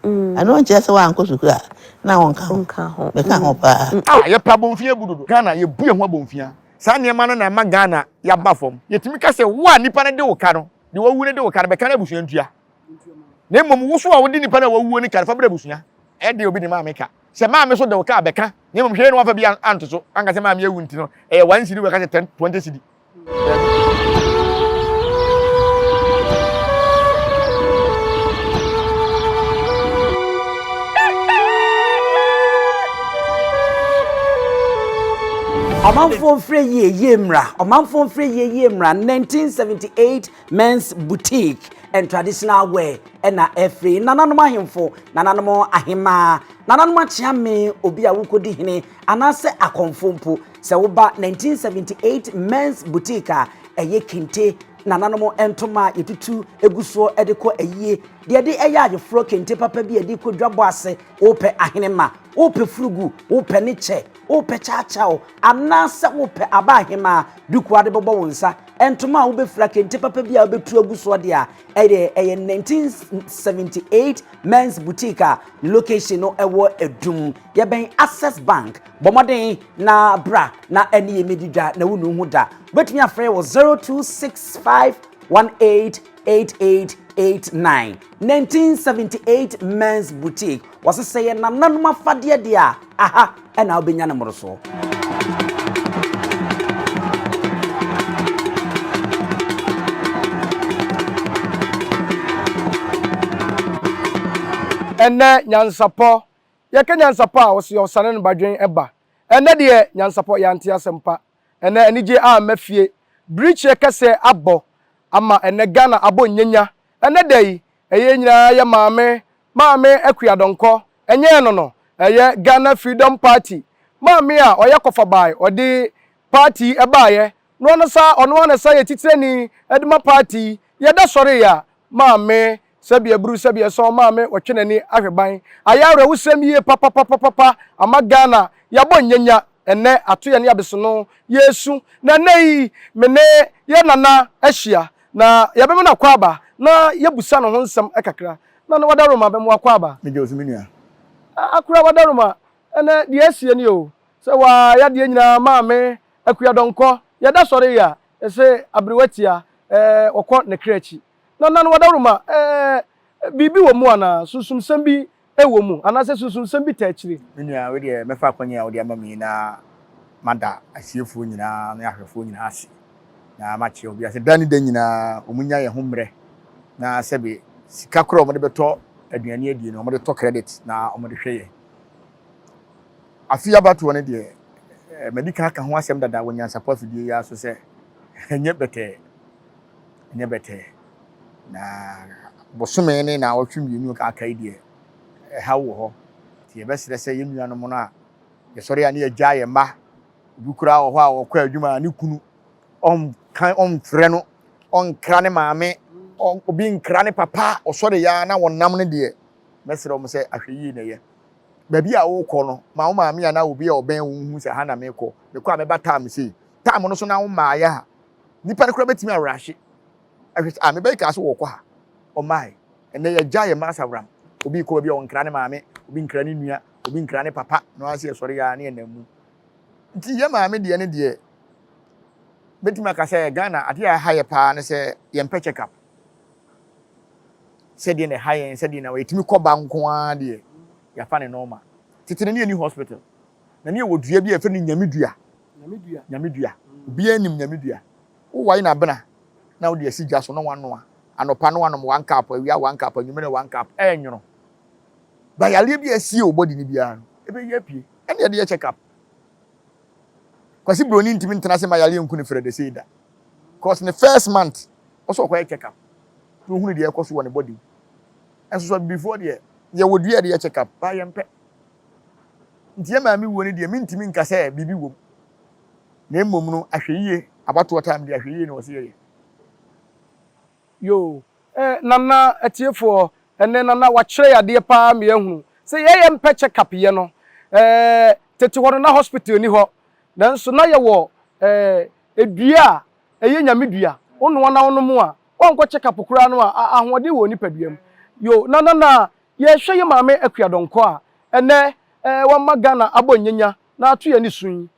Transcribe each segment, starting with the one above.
Ɛno nkyerɛ sɛ woankɔ sukuu a na wonka ho. Meka ho paa. Ah yɛpɛ abomfia bu dodo. Ghana yɛbu yɛn ho abomfia. Saa nneɛma no na ɛma Ghana yɛaba fam. Yɛtumi ka sɛ wo a nipa no de wo ka no, deɛ wawu no de wo ka no, bɛka no abusua ntua. Na mmom wo so a wode nipa no a wawuo no ka no, fa brɛ abusua. Ɛyɛ deɛ obi de maame ka. Sɛ maame so de wo ka a, bɛka. Na mmom hwɛ na woamfa bi anto so, anka sɛ maame awu nti no, ɛyɛ one cedi wobɛka sɛ ten, 20 cedi. Dabi. Ɔmanfoɔ mfrɛ yie yie mmra Ɔmanfoɔ mfrɛ yie yie mmra 1978 Men's Boutique and Traditional Wear ɛna ɛfiri nananom ahemfo nananom ahemaa nananom akyeame obi a wokɔdi hene anaasɛ akɔmfo mpo Sɛ woba 1978 Men's Boutique a, ɛyɛ kente, nananom ntoma a yɛtutu gu soɔ de kɔ ayie, deɛ yɛde yɛ ayeforɔ, kente papa bi a yɛde kɔ dwabɔ ase, wopɛ ahenemma, wopɛ furugu, wopɛ ne kyɛ, wopɛ kyaakyaaw, anaasɛ wopɛ aba ahemaa, duku a wode bɛbɔ wo nsa, ntoma a wobɛfira, kente papa bi a wobɛtu agu soɔ deɛ a, ɛyɛ ɛyɛ 1978 Men's Boutique a location no ɛwɔ Adum. Yɛbɛn Access Bank. Bɔ mmɔden na bra na ɛne yɛn mmɛdi dwa na wonu ho da. Wobɛtumi afrɛ wɔ 0265188889. 1978 Men's Boutique. Wɔse sɛ yɛ nananom afadeɛ deɛ a, aha ɛna wobɛnya no mmorosoɔ. Ɛnnɛ nyansapɔ Yɛka nyansapɔ a, ɔse ɔsane no badwen ba. Ɛnnɛ deɛ nyansapɔ yɛante asɛm pa. Ɛnnɛ anigye amma fie. Birikyie kɛseɛ abɔ ama ɛnnɛ Ghana abɔ nyanya. Ɛnnɛ da yi, ɛyɛ yɛn nyinaa yɛ maame, Maame Akua Donkor. Ɛnyɛ ɛno no, ɛyɛ Ghana Freedom Party. Maame a ɔyɛ kɔfabae, ɔde party yi baeɛ, na ɔno sa ɔno ara na ɛsan yɛ titirani de ma party yi. Yɛda sɔreeɛ a, Maame, sɛbi aburu sɛbi ɛsɔn maame wɔtwe n'ani ahwɛ ban. Ayɛ awerɛhosɛm yie papapapapa ama Ghana yɛabɔ nyanya ɛnɛ ato yɛne abesono yɛresu na ɛnɛ yi me ne yɛ nana ahyia na yɛbɛma no akwaaba na yɛbusa ne ho nsɛm kakra. Nana Wadaroma bɛma wakwaaba. Megye wo so me nua. Akora Wadaroma ɛnɛ deɛ asie nie o sɛ waa yadeɛ nyinaa maame Akua Donkor yɛda sɔre yi a yɛse aberewa tia ɛɛ ɔkɔ ne kra akyi. Na na no adaworoma ɛɛ biribi wɔ mu anaa? Sunsumsɛm bi wɔ mu anaasɛ sunsumsɛm bi taa akyire? Me nua, wei deɛ mɛfa akwanya a wode ama me yi na mada atiefoɔ nyinaa ne ahwɛfoɔ nyinaa ase na makyerɛ obiara sɛ da ne da nyinaa wɔn nya yɛn ho mmerɛ na sɛbe sika korɔ a wɔde bɛtɔ aduane adie no wɔde tɔ credit na wɔde hwɛ yɛn. Afe abatoɔ no deɛ madi kan aka ho asɛm dada wɔ nyansapɔ afidie yi ara so sɛ ɛnyɛ bɛtɛɛ. Ɛnyɛ bɛtɛɛ. Na bosome ne naawɔtwe mmienu a aka yi deɛ, ɛhaw wɔ hɔ. Nti yɛbɛsrɛ sɛ yɛn nuanom no a yɛsɔre a ne yɛgyaa yɛn mma, obi koraa wɔ hɔ a ɔkɔ adwuma a ne kunu ɔnka ɔmfrɛ no, ɔnkra ne maame, obi nkra ne papa, ɔsɔre ya na wɔnam no deɛ, mɛsrɛ wɔn sɛ ahwɛyie na ɛyɛ. Baabi a wokɔ no, ma wo maame anaa obi a ɔbɛn wo nhu sɛ ha na mekɔ. Mekɔ a mɛba time sei. Time no so na wommaeɛ a, nipa no koraa bɛtumi awerɛahye ahwɛ sɛ, ah, me ba yi kaa sɛ wɔkɔ ha, ɔmmae. Ɛnnɛ yɛagya yɛn mma asaworam. Obi rekɔ baabi a ɔnkra ne maame, obi nkra ne nua, obi nkra ne papa, na wɔn ase yɛsɔre yɛ a ne yɛnam mu. Nti yɛn maame deɛ ne deɛ, bɛtumi aka sɛ Ghana adeɛ a ɛha yɛ paa ne sɛ yɛmpɛ check up. Sɛdeɛ na ɛha yɛn, sɛdeɛ na yɛtumi kɔ ba nko ara deɛ, yɛafa ne normal. Tete no ne yɛnni hospital. Na ne yɛwɔ dua bi a yɛfrɛ no nyame dua. Nyame dua. Obiara nim nyame dua. Wowae no abena na wode asi gya so na wanoa. Anɔpa na wanom one cup, awia one cup, anwummerɛ one cup. Ɛyɛ nwono. Ba yareɛ bi a asie wo body no biara no, ɛbɛyi apue. Ɛne yɛde yɛ check up. Kwasi Broni ntumi ntena ase ma yareɛ nku no frɛdɛ sei da. Cause ne first month, ɔsɛ ɔkɔyɛ check up. Na ohunu deɛ ɛkɔ so wɔ ne body mu. Ɛnso so abibifoɔ deɛ, yɛwɔ dua a yɛde yɛ check up, ba yɛmpɛ. Nti yɛn maame wuo no deɛ mentumi nka sɛ biribi wom. Na mmom no ahwɛyie, abatoɔ time deɛ ahwɛyie na wɔsɛ yɛyɛ. Yoo eh Nana atiefoɔ ɛnɛ Nana wakyerɛ yɛ adeɛ paa ma yɛahunu sɛ yɛyɛ mpɛ check up yɛ no eh tete hɔ no na hospital ni hɔ nanso na yɛwɔ eh dua a ɛyɛ nyame dua wonoa na wonom a wankɔ check up koraa no a ahoɔden wɔ nipadua mu yoo Nana na. Yɛhwɛ yɛ maame Akua Donkor a ɛnɛ wama Ghana abɔ nyanya na ato yɛn ani so yi.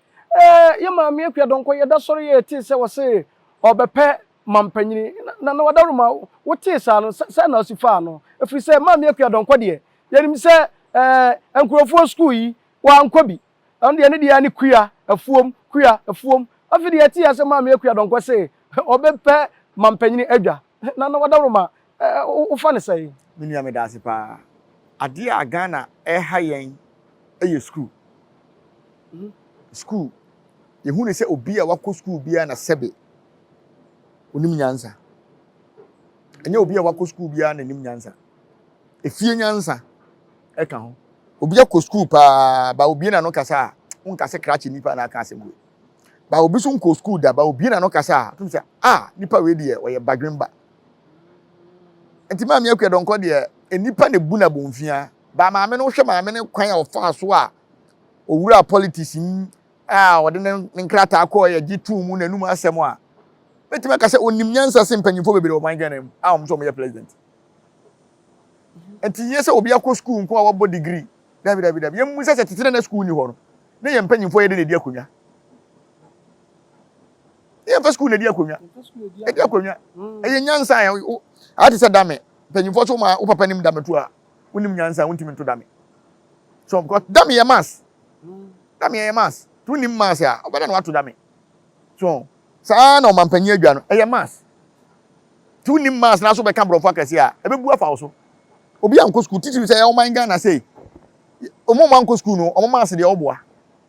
Yɛ maame Akua Donkor yɛda sɔre yɛ yɛtee sɛ wɔse ɔbɛpɛ mampanyini. Nana Wadaroma wotee saa no sɛn na wosi faa no? Ɛfiri sɛ maame Akua Donkor deɛ yɛnim sɛ nkurɔfoɔ sukuu yi wankɔ bi. Ɔno deɛ ne deɛ ara ne kua afuom, kua afuom. Afei deɛ yɛtee asɛm maame Akua Donkor se ɔbɛpɛ mampanyini adwa. Nana Wadaroma wofa no sɛn? Me nua medaase paa. Adeɛ a Ghana ɛha yɛn yɛ sukuu. Sukuu, yɛhu no sɛ obi a wakɔ sukuu biara na sɛbe onim nyansa. Ɛnyɛ obi a wakɔ sukuu biara na nim nyansa. Efie nyansa ɛka ho. Obi akɔ sukuu paa, ba obie n'ano kasa a, wonka sɛ krakye nipa na aka asɛm wei. Ba obi so nkɔ sukuu da, ba obie n'ano kasa a, wotum sɛ ah, nipa wei deɛ ɔyɛ badwemba. Nti Maame Akua Donkor deɛ, nnipa na ebu no abomfia. Ba maame no, wohwɛ maame no kwan a ɔfaa so a owuraa politics mu a ɔde ne ne nkrataa kɔɔ yɛ gye tuu mu n'anum asɛm a, mɛtumi aka sɛ onim nyansa sen mpanyinfoɔ bebree wɔ ɔman Ghana mu a wɔn nso wɔyɛ president. Nti nyɛ sɛ obi akɔ sukuu nko a wabɔ degree. Dabi dabi dabi. Yɛn mu sɛ sɛ tete na na sukuu ni hɔ no, ne yɛn mpanyinfoɔ yɛ de na edi akonnwa. Yɛmfa sukuu na ɛdi akonnwa. Ɛdi akonnwa. Ɛyɛ nyansa a ayɛ te sɛ dame. Mpanyinfoɔ so ma wo papa nim dame to a, wonim nyansa a wontumi nto dame. So because dame yɛ mass. Dame yɛ mass. To nim mass a, ɔbɛda na wato dame. So saa na ɔmampanyin adwa no, ɛyɛ mass. To nim mass na so bɛka borɔfo akɛse a, ɛbɛbu afa wo so. Obi ankɔ sukuu, titiri sɛ ɛyɛ ɔman Ghana sei. Ɔmo a ankɔ sukuu no, ɔmo mass deɛ ɔboa.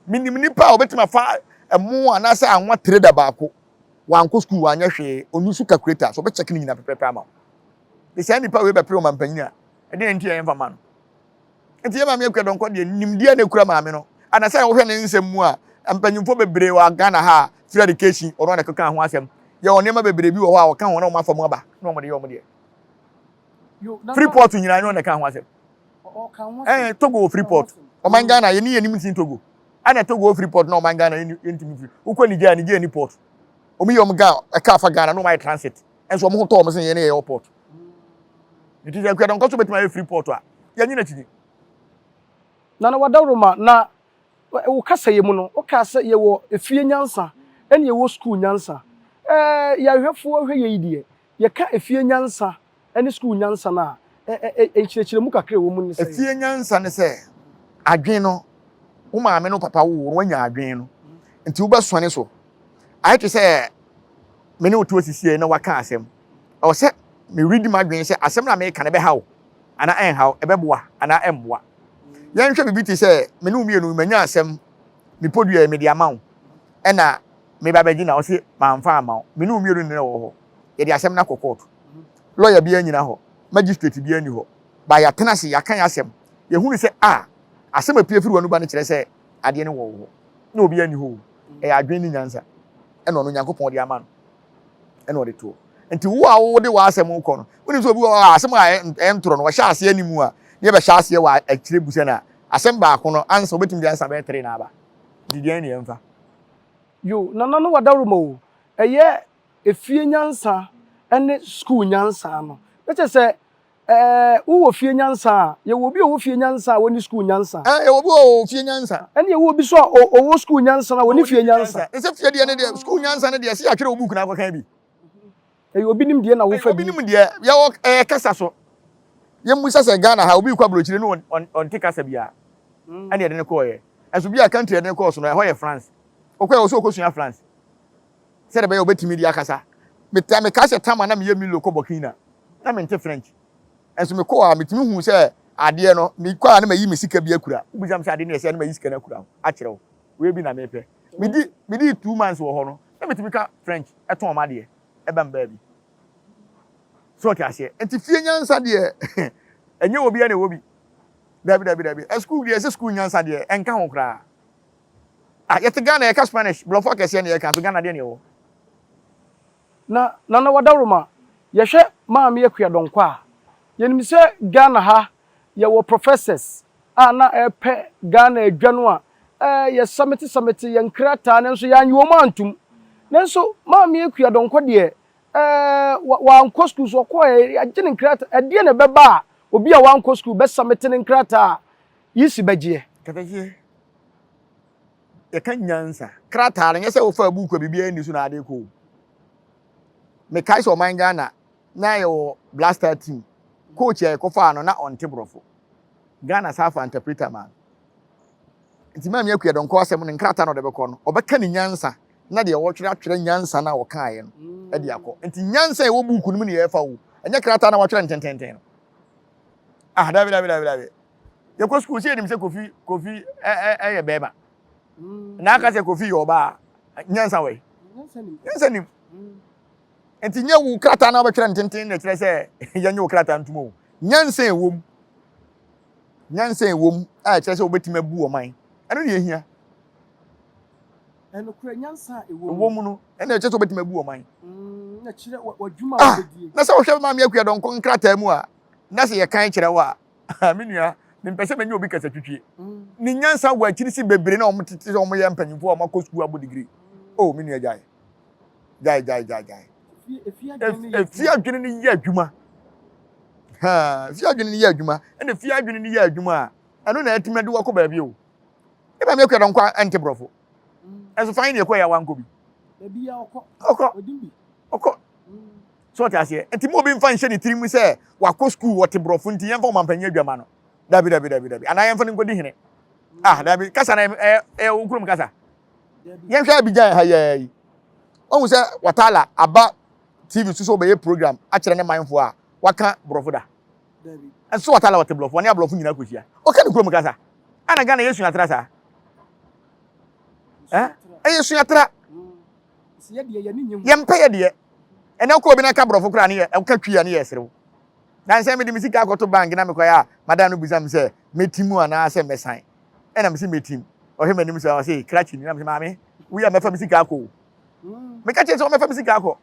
Menim nipa a ɔbɛtumi afa ɛmo anaasɛ anwa trader baako, wankɔ sukuu, wanyɛ hwee, ɔnni so calculator, so ɔbɛkyɛke ne nyinaa pɛpɛɛpɛ ama wo. De saa nipa wei bɛpere ɔmampanyin a, ɛdeɛn nti a yɛmfa mma no? Nti yɛ maame Akua Donkor deɛ nimdeɛ na ekura maame no. Anasɛ wohwɛ ne nsɛm mu a, mpanyinfoɔ bebree wɔ Ghana ha a free education ɔno na ɛkeka ho asɛm. Yɛwɔ nneɛma bebree bi wɔ hɔ a ɔka ho na wɔn afa mu aba na wɔn de yɛ wɔn deɛ. Free port nyinaa nyɛ ɔno na ɛka ho asɛm. Ɛɛ Togo wɔ free port. Ɔman Ghana yɛn ni yɛn nim nsin Togo. Ɛna Togo wɔ free port na ɔman Ghana yɛn ntumi free. Wokɔ Niger Niger ni port. Wɔn yɛ wɔn Ghana ɛka afa Ghana na wɔn ayɛ transit. Ɛnso wɔn ho tɔ wɔn sɛ yɛn yɛ port. Nti sɛ Akuadɔnkɔ so bɛtumi ayɛ free port a, yɛnye n'akyi ni. Nana Wadaworoma, na wo kasayɛ mu no, wokaa sɛ yɛwɔ efie nyansa ɛne yɛwɔ sukuu nyansa. Ɛɛ yɛahwɛfoɔ hwɛ yɛ yi deɛ, yɛka efie nyansa ne sukuu nyansa no a, nkyerɛkyerɛmu kakra a ɛwɔ mu ne sɛn? Efie nyansa ne sɛ, adwene no, wo maame ne wo papa woo wo no, woanya adwene no, nti wobɛsɔne so. Ayɛ te sɛ me ne wo te hɔ sisiei na woaka asɛm. Ɛwɔ sɛ meredi m'adwene sɛ asɛm no a mereka no ɛbɛha wo anaa ɛnha wo, ɛbɛboa anaa ɛmmoa. Yɛnhwɛ biribi te sɛ me ne wo mmienu manya asɛm, me podua yi mede ama wo, ɛna meba bɛgye na wose mamfa amma wo. Me ne wo mmienu na ɛwɔ hɔ. Yɛde asɛm no akɔ kɔɔto. Lɔya biara nnyina hɔ, magistrate biara nni hɔ. Ba yɛatena ase, yɛaka yɛn asɛm. Yɛhunu sɛ a, asɛm a epue firi w'ano ba no kyerɛ sɛ adeɛ no wɔ wo hɔ. Na obiara nni hɔ o. Ɛyɛ adwene ne nyansa ɛna ɔno Nyankopɔn de ama no ɛna ɔde toɔ. Nti wo a wode w'asɛm rekɔ no, wonim sɛ obi wɔ hɔ a asɛm a ɛyɛ ntorɔ no, ɔhyɛ aseɛ ne mu a, ne yɛbɛhyɛ aseɛ wɔ akyire bu sɛ na asɛm baako no ansa obɛtumi de ansa bɛyɛ tere na aba. Nti deɛn ne yɛmfa? Yo, Nana no wadawuruma o, ɛyɛ efie nyansa ne sukuu nyansa no. Na kyerɛ sɛ ɛɛ wowɔ fie nyansa a, yɛwɔ obi a ɔwɔ fie nyansa a ɔnni sukuu nyansa. Ɛɛ yɛwɔ obi a ɔwɔ fie nyansa. Ɛne yɛwɔ obi nso a ɔwɔ sukuu nyansa na ɔnni fie nyansa. Ɛsɛ fie deɛ ne deɛ sukuu nyansa ne deɛ sɛ yɛatwerɛ wo book na akɔkan bi. Ɛyɛ obi nim deɛ na wofa bi. Obi nim deɛ yɛwɔ ɛyɛ kasa so. Yɛmmisa sɛ Ghana ha obi rekɔ aburokyire no ɔnte kasa biara ɛne yɛde no kɔɔyɛ. Ɛnso bi a country yɛde no kɔɔ so no ɛhɔ yɛ France. Ɔkɔɛ ɔsɛ ɔkɔsua France. Sɛdeɛ ɛbɛyɛ a ɔbɛtumi de akasa. Metaa mekae sɛ tam a na meyɛ Milo kɔ Burkina, na mente French. Nso mekɔɔ a, metumi huu sɛ adeɛ no, mekɔ a na mayi me sika bi akura. Wobisa me sɛ adeɛ no yɛ sɛn a, na mayi sika no akura ho akyerɛ wo. Wei bi na mepɛ. Medi, medii 2 months wɔ hɔ no, na metumi ka French, tɔn m'adeɛ, ɛba me baabi. So ɔte aseɛ? Nti fie nyansa deɛ, ɛnyɛ obiara na ɛwɔ bi. Dabi, dabi, dabi. Sukuu deɛ, ɛsɛ sukuu nyansa deɛ, ɛnka ho koraa. Ah, yɛte Ghana yɛka Spanish, borɔfo akɛseɛ na yɛka, so Ghana deɛ na ɛwɔ. Na Nana Wadaroma, yɛhwɛ Maame Akua Donkor a, yɛnim sɛ Ghana ha yɛwɔ professors a na ɛrepɛ Ghana adwa no a, eh, yɛsamete samete yɛn nkrataa nanso yɛanye wɔn antom. Nanso Maame Akua Donkor deɛ, eh, wankɔ sukuu so, ɔkɔɛ, yɛagye ne nkrataa, ɛdeɛ na ɛbɛba a obi a wankɔ sukuu bɛsamete ne nkrataa a, Yisi bɛgyeɛ. Katakyie, yɛka nyansa. Krataa no, nyɛ sɛ wofaa buuku a biribiara nni so na ade rekɔ o. Mekae sɛ ɔman Ghana, na yɛwɔ Black Star team. Coach a yɛkɔfaa no, na ɔnte Borɔfo. Ghana san faa interpreter maa no. Nti Maame Akua Donkor asɛm no, nkrataa na ɔde bɛkɔ no, ɔbɛka ne nyansa na deɛ ɔretwerɛ atwerɛ nyansa no a ɔkaeɛ no de akɔ. Nti nyansa a ɛwɔ buuku no mu na yɛrefa o, ɛnyɛ krataa no a wɔatwerɛ no tententen no. Ah, dabi, dabi, dabi, dabi. Yɛkɔ sukuu sɛ yɛnim sɛ Kofi, Kofi ɛyɛ bɛrima. Na aka sɛ Kofi yɛ ɔbaa. Nyansa wɔ yi. Nyansa nim. Nti nyɛ wo krataa na wobɛtwerɛ no tenten na ɛkyerɛ sɛ yɛnyɛ wo krataa ntom o. Nyansa ɛwɔ mu. Nyansa ɛwɔ mu a ɛkyerɛ sɛ wobɛtumi abu ɔman. Ɛno na ɛhia. Ɛnokorɛ nyansa a ɛwɔ mu no ɛna ɛkyerɛ sɛ wobɛtumi abu ɔman. Na kyerɛ w'adwuma a wobɛdie. Na sɛ wohwɛ Maame Akua Donkor nkrataa mu a, na sɛ yɛkan kyerɛ wo a, me nua, mempɛ sɛ mɛnyɛ obi kasatwitwie. Ne nyansa wɔ akyiri si bebree na wɔn tete sɛ wɔn yɛ mpanyinfoɔ a wɔn akɔ sukuu abɔ degree. Oh, me nua gyae. Gyae, gyae, gyae, gyae. Efie adwene no yɛ adwuma. Efie adwene no yɛ adwuma. Ɛna efie adwene no yɛ adwuma a, ɛno na ɛtumi de wakɔ baabi o. Eba mi akua dɔnkɔ ɛnte borɔfo. Ɛnso fan ne ɛkɔ yɛ wankɔ bi. Ɔkɔ. Ɔkɔ. So ɔte aseɛ. Nti mo obi nfa nhyɛ ne tirim sɛ wakɔ sukuu wɔte borɔfo nti yɛmfa ɔmampanyin adwama no. Dabi dabi dabi dabi. Anaa yɛmfa no nkɔdi hene. Ah dabi kasa na ɛyɛ ɛyɛ wo kurom kasa. Yɛnhwɛ Abidjan ha yɛɛ yi. Wahu sɛ Watala aba TV so sɛ ɔbɛyɛ program akyerɛ ne manfoɔ a waka borɔfo da. Ɛnso Watala ɔte borɔfo, ɔne aborɔfo nyinaa kɔhyia. Ɔka ne kurom kasa. Ana Ghana yɛsua atra saa? Ɛyɛ sua tra. Yɛmpɛ yɛ deɛ. Ɛnɛ wokɔ obi na ka borɔfo koraa ne yɛ ɛka twi a ne yɛ serew. Nansɛ mede me sika akɔto bank na mekɔyɛ a madam no bisa me sɛ mɛti mu anaasɛ mɛsan. Ɛna mese mɛtim. Ɔhwɛ m'anim sɛ ɔse krakye ni na mese maame woyɛ a mɛfa me sika akɔ o. Meka kyerɛ sɛ wɔmɛfa me sika akɔ.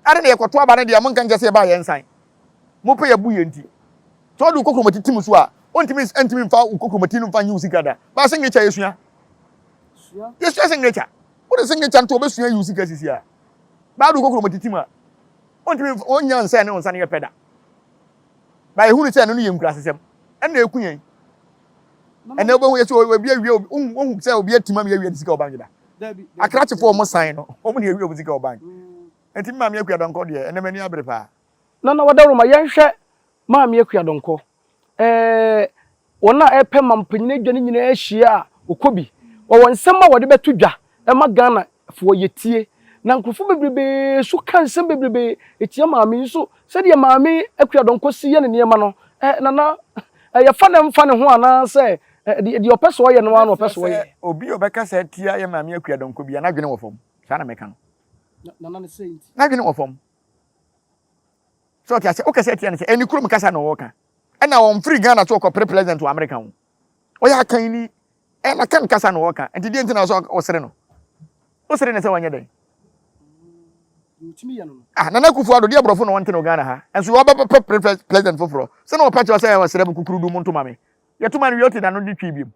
Ade na yɛkɔto aba no deɛ monka nkyɛ sɛ yɛbaa yɛnsan. Mopɛ yɛbu yɛn nti. Sɛ ɔde wo kokromoti tim so a, ɔntumi ntumi mfa wo kokromoti no mfa nye wo sika da. Ba signature yɛsua. Yɛsua signature. Wode signature nto ɔbɛsua yi wo sika sisi a. Ba wode wo kokromoti tim a, ɔntumi ɔnya nsa ne wo nsa no yɛ pɛ da. Ba yɛhunu sɛ ɛno no yɛ nkurasesɛm. Ɛna ɛku yɛn. Ɛnɛ wobɛhu yɛ sɛ obi awie obi wohu sɛ obi atim ama yɛawie ne sika wɔ bank da. Akrakyefoɔ wɔn san no, wɔn na yɛwie wɔn sika wɔ bank. Nti me maame Akua Donkor deɛ, ɛnɛ m'ani abere paa. Nana Wadaroma, yɛnhwɛ Maame Akua Donkor. Ɛɛ, wɔn a ɛrepɛ mampanyin adwa no nyinaa hyia a, wɔkɔ bi. Wɔwɔ nsɛm a wɔde bɛto dwa ma Ghanafoɔ, yɛtie. Na nkurɔfoɔ bebrebe nso ka nsɛm bebrebe tia maame yi. Nso sɛdeɛ Maame Akua Donkor si yɛ ne nneɛma no, ɛɛ, Nana, ɛyɛ fa na ɛmfa ne ho anaasɛ deɛ ɔpɛ sɛ ɔyɛ no ara na ɔpɛ sɛ ɔyɛ? Sɛ obi a ɔbɛkasa atia yɛn Maame Akua Donkor biara, n'adwene wɔ fam. Saa na mɛka no. N'adwene wɔ fam. So ɔte ase? Wokasa tia no sɛ ɛne kurom kasa na ɔwɔ Ɛna ɔmfiri Ghana so ɔkɔpere president wɔ America ho. Ɔyɛ akan ni. Ɛna kan kasa na ɔka. Nti deɛ nti na ɔsɛ ɔsere no. Wosere no sɛ wɔnyɛ dɛn? Ah, Nana Akufo-Addo deɛ borɔfo na ɔnte no Ghana ha. Nso ɔbɛpɛ president foforɔ. Sɛ na ɔpɛ kyerɛ sɛ ɔsrɛ mo kukurudu mo ntoma me. Yɛtoma no wie ɔte n'ano de twi biom.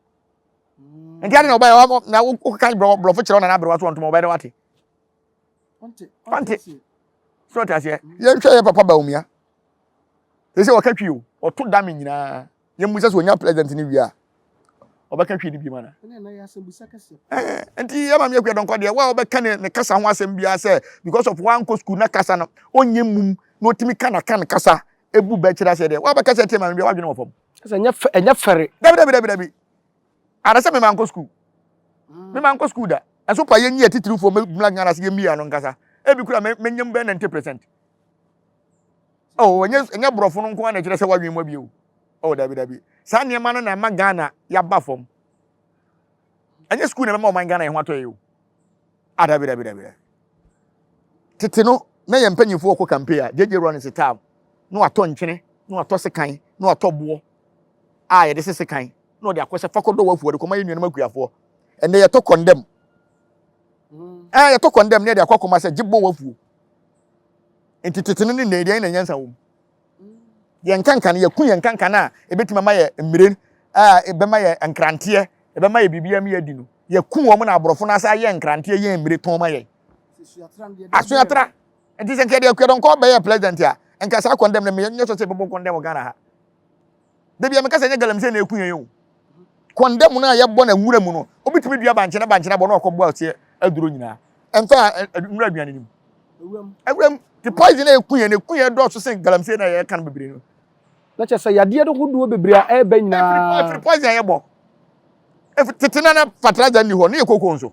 Nti ade na ɔbɛyɛ na wokeka borɔfo kyerɛ wo nana aberewa so ɔntoma ɔbɛyɛ dɛ wate. Ɔnte. So ɔte aseɛ. Yɛnhwɛ yɛ papa Bawumia. Sɛ sɛ ɔka twi o, ɔto dame nyinaa. Yɛmmu sɛ sɛ ɔnya president no wie a, ɔbɛka twi no bi ma na. Nti yɛ maame Akua Donkor deɛ, wo a wobɛka ne ne kasa ho asɛm biara sɛ because of wankɔ school na kasa no ɔnyɛ mum na ɔtumi ka na ka ne kasa ebu bɛ kyerɛ aseɛ deɛ, wo a wobɛka sɛ tie maame biara wadwene wɔ fam. Sɛ ɛnyɛ fɛre. Dabi dabi dabi dabi. Ana sɛ mema nkɔ school. Mema nkɔ school da. Ɛso pa yɛnyi atitirifoɔ mmla Ghana sɛ yɛmmie ano nkasa. Ebi kura mɛnyam bɛyɛ 90%. Oh, ɛnyɛ ɛnyɛ borɔfo no nko ara na ɛkyerɛ sɛ wadwen mu abie o. Oh, dabi dabi. Saa nneɛma no na ɛma Ghana yɛaba fam. Ɛnyɛ school na ɛbɛma ɔman Ghana yɛn ho atɔ yɛ o. Ah, dabi dabi dabi. Tete no, na yɛn mpanyinfoɔ kɔ campaign a, JJ Rawlings time, na watɔ nkyene, na watɔ sekan, na watɔ boɔ a yɛde se sekan. na ɔde akɔ sɛ fa kɔdɔ w'afuo de kɔma yɛn nuanom akuafoɔ. Ɛnɛ yɛtɔ kɔndɛm. Ɛɛ yɛtɔ kɔndɛm na yɛde akɔ akɔma sɛ gye bɔ w'afuo. Nti tete no ne nnɛ deɛ na nyansa wɔ mu. Yɛn nkanka no yɛku yɛn nkanka no a ɛbɛtumi ama yɛ mmire a ɛbɛma yɛ nkranteɛ ɛbɛma yɛ biribi ama yɛadi no. Yɛku wɔn na aborɔfo no asa yɛ nkranteɛ yɛ mmire tɔn ma yɛn. Asuatra. Nti sɛ nka yɛde akuadɔnkɔ bɛyɛ president a nka saa kɔndɛm no menyɛ sɛ sɛ ɛbɛbɔ kɔndɛm wɔ Ghana ha. Da bi a meka sɛ ɛnyɛ galamsey na ɛku yɛn o. Kɔndɛm no a yɛbɔ no nwura mu no, obi tumi dua bankye na bankye no abɔ na ɔkɔbɔ aseɛ aduro nyinaa. Ɛmfa nwura aduane no mu. Awura mu. Ti poison a ɛku yɛn no, ɛku yɛn dɔɔso sen galamsey na yɛka no bebree no. Na kyerɛ sɛ yadeɛ no hodoɔ bebree a ɛreba nyinaa. Ɛfiri poison a yɛbɔ. Ɛfiri tete na na fertilizer nni hɔ, ne yɛ koko nso.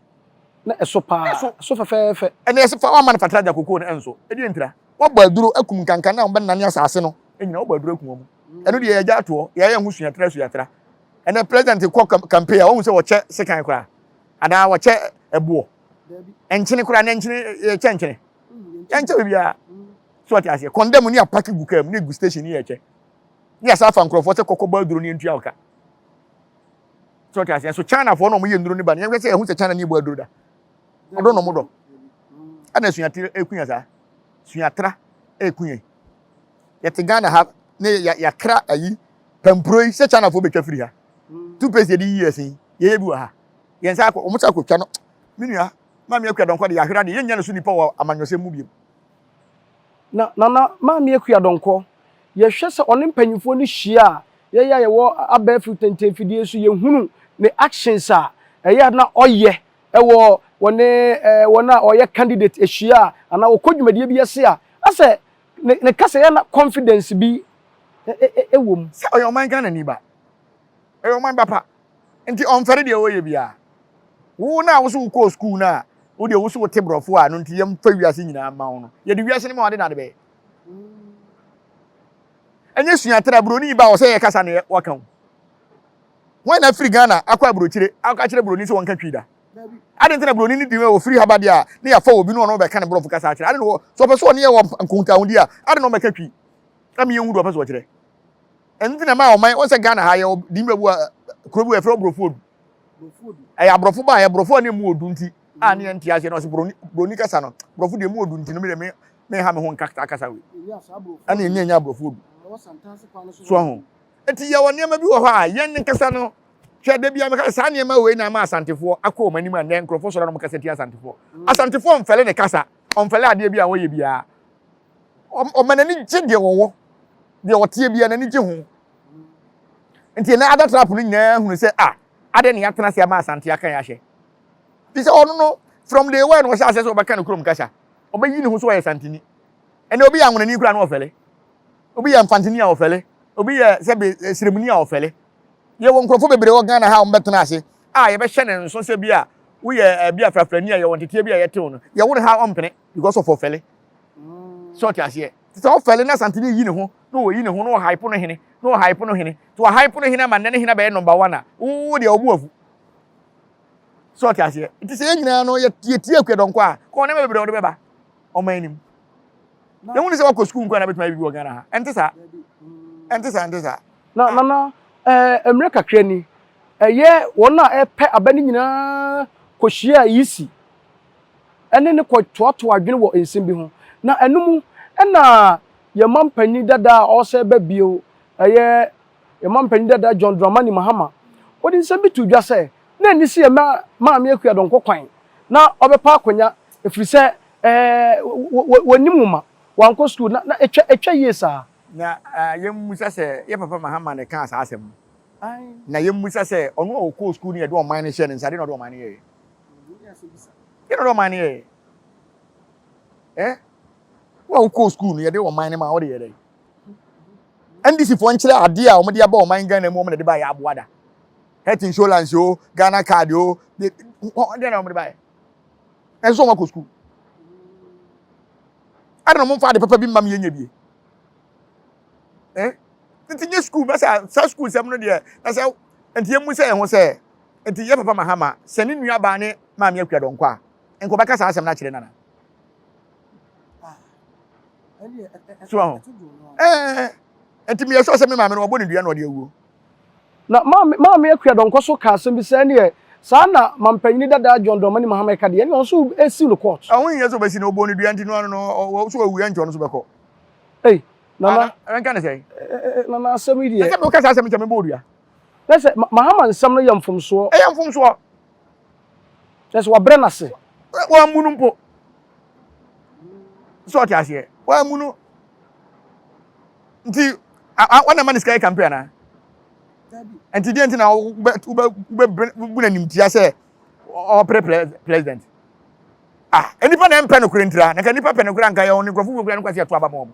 Na ɛso paa. Ɛso. Ɛso fɛfɛɛfɛ. Ɛnna yɛsɛ fa wama no fertilizer koko no ɛnso. Ɛdeɛ ntira. Wɔbɔ aduro akum nkankan na wɔbɛnane asase no nyina wɔbɔ aduro akum wɔn. Ɛno deɛ yɛgya atoɔ, yɛayɛ ho suatra suatra. Ɛnɛ president kɔ campaign a wɔhu sɛ wɔkyɛ sekan koraa anaa wɔkyɛ ɛboɔ. Nkyene koraa na nkyene yɛkyɛ nkyene. Yɛnkyɛ biribiara. So ɔte aseɛ. Condemn ne apaki gu kaa mu ne gu station ne yɛkyɛ. Ne yɛsa afa nkurɔfoɔ sɛ kɔkɔ bɔ aduro ne yɛntua wo ka. So ɔte aseɛ. So Chinafoɔ na wɔyɛ nnuro no ba no yɛnhwɛ sɛ yɛhu sɛ China ne bɔ aduro da. Ɔdɔ na wɔdɔ. Ɛna suatire ɛku yɛn saa. Suatra ɛku yɛn. Yɛte Ghana ha ne yɛakra ayi pampuro yi sɛ Chinafoɔ bɛtwa firi ha. Toothpaste yɛde yi yɛn yɛyɛ bi wɔ ha. Yɛn nsa akɔ wɔn nsa akɔtwa no. Me nua, Maame Akua Donkor de yɛahwere adeɛ yɛnnya ne so nipa wɔ amanyɔsɛm mu biom. Na Nana Maame Akua Donkor, yɛhwɛ sɛ ɔne mpanyinfoɔ no hyia a, yɛyɛ a yɛwɔ abɛɛfo tɛntɛnfidie so yɛhunu ne actions a ɛyɛ a na ɔyɛ wɔ wɔne wɔn a ɔyɛ candidate ahyia a anaa ɔkɔ dwumadie bi ase a, asɛ ne ne kasa yɛ na confidence bi wɔ mu. Sɛ ɔyɛ ɔman Ghanani ba, ɔyɛ ɔman ba pa, nti ɔmfɛre deɛ ɔyɛ biara. Wo no a wo so wokɔɔ sukuu no a, wo deɛ wo so wote borɔfo a, no nti yɛmfa wiase nyinaa mma wo no, yɛde wiase no ma wo ade na ade bɛyɛ. Ɛnyɛ suatra, buroni ba wɔ sɛ yɛkasa na waka wo. Hwan na afiri Ghana akɔ aburokyire akɔ akyerɛ buroni sɛ wɔnka Twi da? Adɛn nti na buroni no di ɔfiri ha ba deɛ a ne yɛafa obi na ɔno bɛka ne borɔfo kasa akyerɛ? Adɛn na wɔ sɛ ɔpɛ sɛ ɔne yɛ wɔ nkontahodi a, adɛn na ɔmmɛka Twi? Na me yɛnhu deɛ ɔpɛ sɛ ɔkyerɛ. Ɛno nti na ɛma ɔman, wɔn sɛ Ghana ha yɛwɔ din baabi wɔ kuro bi wɔ yɛfrɛ borɔfo odu. Ɛyɛ aborɔfo ba yɛ borɔfo a ne mu odu nti a ne yɛnte aseɛ na ɔsɛ buroni buroni kasa no borɔfo deɛ mu odu nti no me deɛ me me ha me ho nka kasa wei. Ɛna yɛnya nya aborɔfo odu. So ho. Enti yɛwɔ nneɛma bi wɔ hɔ a yɛn nkasa no, hwɛ da biara meka sɛ saa nneɛma wei na ama Asantefoɔ akɔ wɔn anim a nnɛ nkurɔfoɔ sɔre na wɔkasa tia Asantefoɔ. Asantefoɔ mfɛle ne kasa, ɔmfɛle adeɛ bi a wɔyɛ biara. Ɔma n'ani gye deɛ wɔwɔ, deɛ ɔteɛ biara n'ani gye ho. Nti ɛnɛ ada trap no nyinaa hunu sɛ ah, adɛn na yɛatena ase ama Asante aka yɛn ahyɛ. Fi sɛ ɔno no, from day one ɔhyɛ aseɛ sɛ ɔbɛka ne kurom kasa, ɔbɛyi ne ho sɛ ɔyɛ Santini. Ɛnɛ obi yɛ anwonani koraa na ɔfɛle. Obi yɛ mfantini a ɔfɛle. Obi yɛ sɛbe eh, sremuni a ɔfɛle. Yɛwɔ nkurɔfoɔ bebree wɔ Ghana ha a wɔbɛtena ase a yɛbɛhyɛ ne nso sɛ bi a woyɛ eh, bi a frafrani a yɛwɔ nteteɛ bi a yɛtew no. Yɛwo no ha ɔmpene because of ɔfɛle. Sɛ ɔte aseɛ. Te sɛ ɔfɛle na Asanteni yi ne ho na ɔyi ne ho na ɔhype no hene na ɔhype no hene. Nti ɔhype no hene ama nnɛ ne hene abɛyɛ number one a, wo deɛ ɔbo afu. Sɛ ɔte aseɛ. Nti sɛ yɛn nyinaa no yɛtie Akua Donkor a, kɔɔ nneɛma bebree a ɔde bɛba ɔman no mu. Yɛhu ne sɛ wakɔ sukuu nko a na bɛtumi ayɛ biribi wɔ Ghana ha. Ɛnte saa. Ɛnte saa, ɛnte saa. Na Nana, ɛɛ mmerɛ kakra ni, ɛyɛ wɔn a ɛpɛ aba no nyinaa kɔhyiaa Yisi ɛne no kɔtoatoa adwene wɔ nsɛm bi ho. Na ɛno mu ɛna yɛn manpanin dada a ɔresɛ ba bio, ɛyɛ yɛn manpanin dada John Dramani Mahama, ɔde nsɛm bi too dwa sɛ, na ɛnni sɛ yɛma Maame Akua Donkor kwan na ɔbɛpa akonnwa ɛfiri sɛ ɛɛ wɔnnim nwoma, wankɔ sukuu, na na ɛtwa ɛtwa yie saa. Na yɛmmisa sɛ, yɛ papa Mahama na ɛkaa saa asɛm no? Na yɛmmisa sɛ, ɔno a ɔkɔɔ sukuu no yɛde ɔman no hyɛɛ ne nsa, deɛ na ɔde ɔman no yɛeɛ? Deɛ na ɔde ɔman no yɛeɛ? Eh? Wo a wokɔɔ sukuu no yɛde ɔman no ma wode yɛ dɛn? NDC foɔ nkyerɛ adeɛ a wɔde aba ɔman Ghana mu wɔn na de ba yɛ aboa da. Health insurance o, Ghana card o, deɛ na wɔde ba yɛ. Ɛnso wɔn akɔ sukuu. Ɛna na wɔn mfa ade papa bi mma mi yɛnyɛ bie. Eh? Nti nye sukuu bɛsɛ saa sukuu nsɛm no deɛ na sɛ nti yɛn mu sɛ yɛn ho sɛ nti yɛ papa Mahama sɛ ne nua baa ne maame Akua Donkor a nka ɔbɛka saa asɛm no akyerɛ nana. So aho. Ɛɛ nti meyɛ sure sɛ me maame no wɔbɔ ne dua na ɔde awuo. Na Maame Maame Akua Donkor nso kaa asɛm bi sɛ ɛneɛ saa na mampanyini dada John Dramani Mahama ɛka deɛ ɛneɛ ɔno nso ɛsiw no court. Ɛho nhia sɛ ɔbɛsi no, ɔbɔɔ no dua nti no ano no ɔ so wawu ɛnkyɛ ɔno nso bɛkɔ. Ei Nana. Ana ɛnka ne sɛn? Nana asɛm yi deɛ. Ɛsɛ sɛ woka saa asɛm nkyɛ mebɔɔ dua. Na sɛ Mahama nsɛm no yɛ mfomsoɔ. Ɛyɛ mfomsoɔ. Kyerɛ sɛ wabrɛ no ase. Wammu no mpo. Sɛ ɔte aseɛ. Wammu no. Nti wɔn na ma ne sika yɛ campaign anaa? Nti deɛ nti na wobɛ bu n'animtia sɛ ɔpere president? Ah, nnipa na ɛmpɛ nokorɛ ntira. Na nka nnipa pɛ nokorɛ anka yɛ nkurɔfo wɔ kura no kwasi ɛto aba ma wɔn.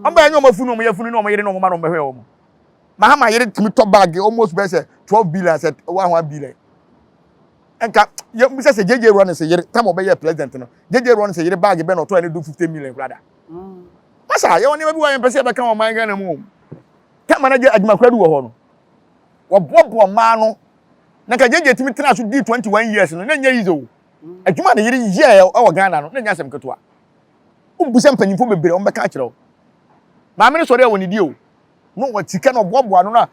Wɔn bɛyɛ nyɛ wɔn afunu, wɔn yafunu ne wɔn yere ne wɔn mma na wɔn bɛhwɛ wɔn. Mahama yere tumi tɔ bag almost bɛyɛ sɛ 12 billion sɛ 1 billion. Nka yɛ bisa sɛ JJ Rawlings yere tam ɔbɛyɛ president no, JJ Rawlings yere bag bɛn na ɔtɔ ɛne do 50 million kura da. Masa yɛ wɔn nneɛma bi wɔ yɛn pɛ sɛ yɛbɛka wɔn man Ghana mu o. Tam na gye adwumakura bi wɔ hɔ no. Wɔboaboa mmaa no. Na nka JJ tumi tena so di 21 years no na nyɛ easy o. Adwuma ne yere yɛɛ wɔ Ghana no na nyɛ asɛm ketewa. Wobisa mpanyimfo bebree wɔn bɛka akyerɛ wo. Maame no sɔre a wɔn di o. No wɔ sika na ɔboaboa ano na